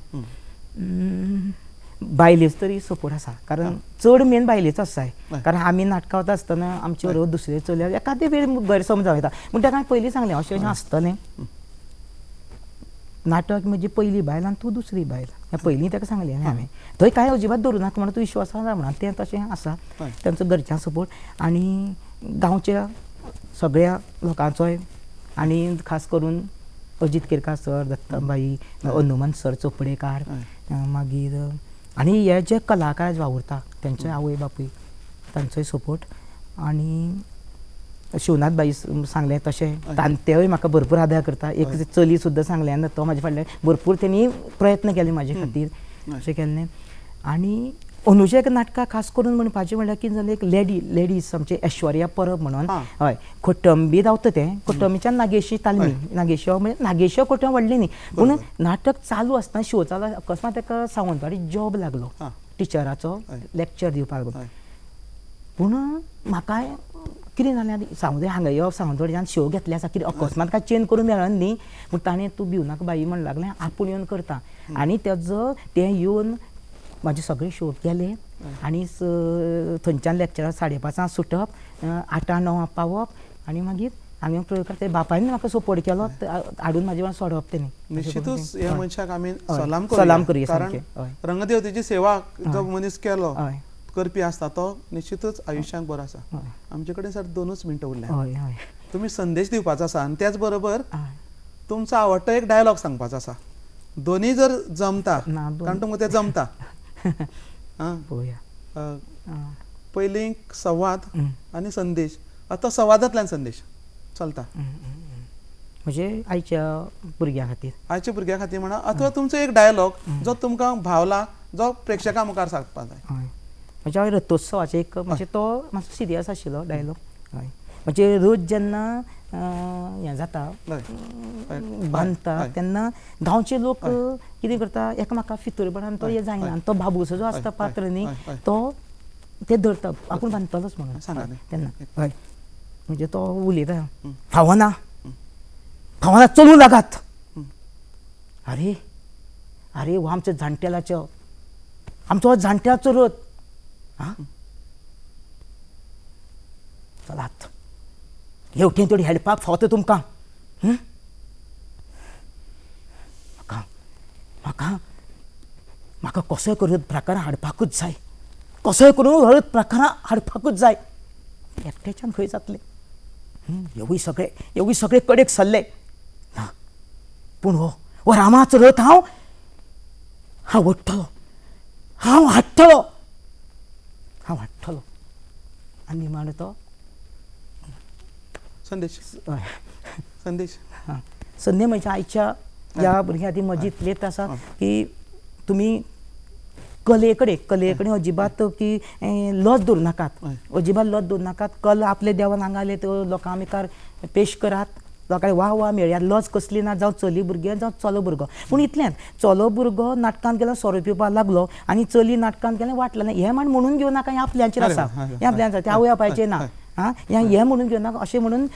बायलेचो तरी सपोर्ट आसा, कारण चड मेन बायलेचो आसा, कारण आमी नाटकां वता आसतना आमचे बरोबर दुसरे चलये एखादे वेळ गैरसमज जावं येता, पूण ताका हांवें पयलीं सांगलें अशें अशें आसतलें, नाटक म्हजी पयली बायल आनी तूं दुसरी बायल, हें पयलीं ताका सांगलें हांवें. थंय कांय अजिबात धरूं नाका म्हणून तूं विश्वास आसा म्हणून तें तशें आसा, तांचो घरच्यां सपोर्ट आनी गांवच्या सगळ्या लोकांचोय, आनी खास करून अजीत केरकार सर, दत्ताबाई, हनुमंत सर चोपडेकार, मागीर आनी हे जे कलाकार वावुरता तेंचे आवय बापूय तांचोय सपोर्ट, आनी शिवनाथ बाई सांगलें तशें तेवूय म्हाका भरपूर आदार करता. एक चली सुद्दां सांगलें ना, तो म्हाजे फाटल्यान भरपूर तेणी प्रयत्न केले म्हाजे खातीर अशें केल्लें. आनी अनुजा एक नाटकां खास करून म्हणपाचें म्हणल्यार कितें जालें, एक लेडीज आमचे ऐश्वर्या परब म्हणून, हय कोटंबी रावता तें, कोटंबीच्यान नागेशी तालमी, नागेशी म्हणजे नागेशी कोटंब व्हडलें न्ही, पूण नाटक चालू आसतना शो चालू अकस्मात ताका सावंतवाडी जॉब लागलो टिचराचो, लेक्चर दिवपाक लागलो. पूण म्हाका कितें जालें, सावंतवाडी हांगा यो, सावंतवाडीच्यान शो घेतले आसा, कितें अकस्मात काय चेंज करून मेळना न्ही, पूण ताणें तूं भिवनाका बाई म्हण लागलें, आपूण येवन करता, आनी तेजो तें येवन म्हाजे सगळे शो केले आनी थंयच्यान लेक्चराक 5:30 सुटप, 8-9 पावप आनी मागीर हांगा प्रयोग करता. बापायन म्हाका सपोर्ट केलो, हाडून म्हाजे वांगडा सोडप तेणी. निश्चितूच ह्या मनशाक आमी सलाम करूया, कारण रंगदेवतेची सेवा जो मनीस केलो करपी आसता तो निश्चितूच आयुश्याक बरो आसा. आमचे कडेन सर 2 मिनटां उरल्या, तुमी संदेश दिवपाचो आसा आनी त्याच बरोबर तुमचो आवडटो एक डायलॉग सांगपाचो आसा. दोनूय जर जमता, कारण तुमकां तें जमता, पयलीं संवाद आनी संदेश, आतां संवादांतल्यान संदेश चलता म्हणजे आयच्या भुरग्यां खातीर, आयच्या भुरग्यां खातीर म्हणा, अथवा तुमचो एक डायलॉग जो तुमकां भावला, जो प्रेक्षकां मुखार सांगपाक जाय. म्हणजे हांवें रथोत्सवाचें एक म्हणजे तो मातसो सिरियस आशिल्लो डायलॉग. हय, म्हणजे रोज जेन्ना हें जाता बांदता तेन्ना गांवचे लोक कितें करता, एकामेका फितूरपणान तो हें जायना, आनी तो बाबूसो जो आसता पात्र न्ही तो ते धरता आपूण बांदतलोच म्हणून तेन्ना. हय, म्हणजे तो उलयता, फावना फावना चलूं लागात, आरे आरे हो आमच्या जाणटेलाचो, आमचो जाणट्याचो रथ, आं चलात हेवटेन तेवटेन हेडपाक फावता तुमकां, म्हाका म्हाका म्हाका कसोय करून प्रकारां हाडपाकूच जाय, कसोय करून हळद प्रकारां हाडपाकूच जाय, एकट्याच्यान खंय जातलें, हेवूय सगळे हेवूय सगळे कडेक सरले ना, पूण हो हो रामाचो रथ हांव हांव ओडटलो, हांव हाडटलो, हांव हाडटलो. आनी निमाणो तो संदेश, संदेश, हां संदेश म्हणजे आयच्या ह्या भुरग्यां खातीर म्हजी इतलीच आसा की तुमी कले कडेन कले कडेन अजिबात की लज दवरूं नाकात, अजिबात लज दवरूं नाकात. कला आपल्या देवान हांगा आयले त्यो लोकां मुखार पेश करात, लोकांक वाह वाह मेळयात, लज कसली ना, जावं चली भुरगें जावं चलो भुरगो. पूण इतलेंच, चलो भुरगो नाटकान गेलो सोरो पिवपाक लागलो आनी चली नाटकान गेलें वाट लागलें, हें म्हण म्हणून घेवं नाका, हें आपल्याचेर आसा, हें आपल्यान आसा, तें आवय बापायचेर ना, आं हें म्हणून घेवं नाका. अशें म्हणून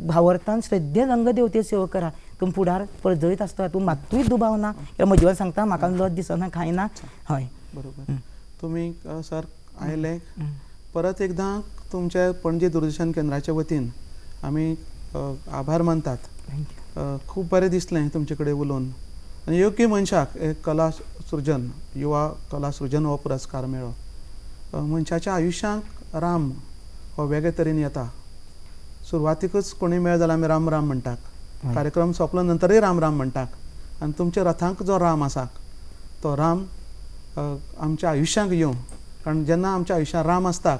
भावार्थान श्रद्धेन रंगदेवते सेवा करा, तुमी फुडार पर्जळीत आसता, तूं मात्तूय दुबाव ना. कित्याक म्हजे कडेन सांगता म्हाका लज दिसना कांय ना. हय बरोबर. तुमी सर आयले परत एकदां तुमच्या पणजी दूरदर्शन केंद्राच्या वतीन आमी आभार मानतात. खूब बरें दिसलें तुमचे कडेन उलोवन आनी योग्य मनशाक एक कला सृजन, युवा कला सृजन हो पुरस्कार मेळ्ळो. मनशाच्या आयुश्यांक राम हो वेगळे तरेन येता. सुरवातीकच कोणूय मेळ जाल्यार आमी राम राम म्हणटात, कार्यक्रम सोंपलो नंतरूय राम राम म्हणटात, आनी तुमच्या रथांक जो राम आसा तो राम आमच्या आयुश्यांक येवं, कारण जेन्ना आमच्या आयुश्यांत राम आसता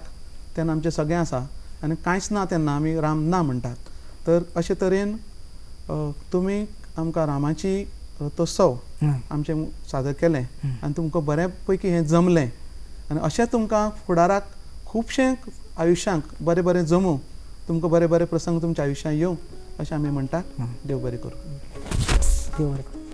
तेन्ना आमचें सगळें आसा आनी कांयच ना तेन्ना आमी राम ना म्हणटात. तर अशे तरेन तुमी आमकां रामाची रथोत्सव आमचें सादर केलें आनी तुमकां बऱ्या पैकी हें जमलें आनी अशें तुमकां फुडाराक खुबशें आयुश्यांक बरें बरें जमूं, तुमकां बरें बरें प्रसंग तुमच्या आयुश्यांत येवं अशें आमी म्हणटात. देव बरें करूं. देव बरें करूं.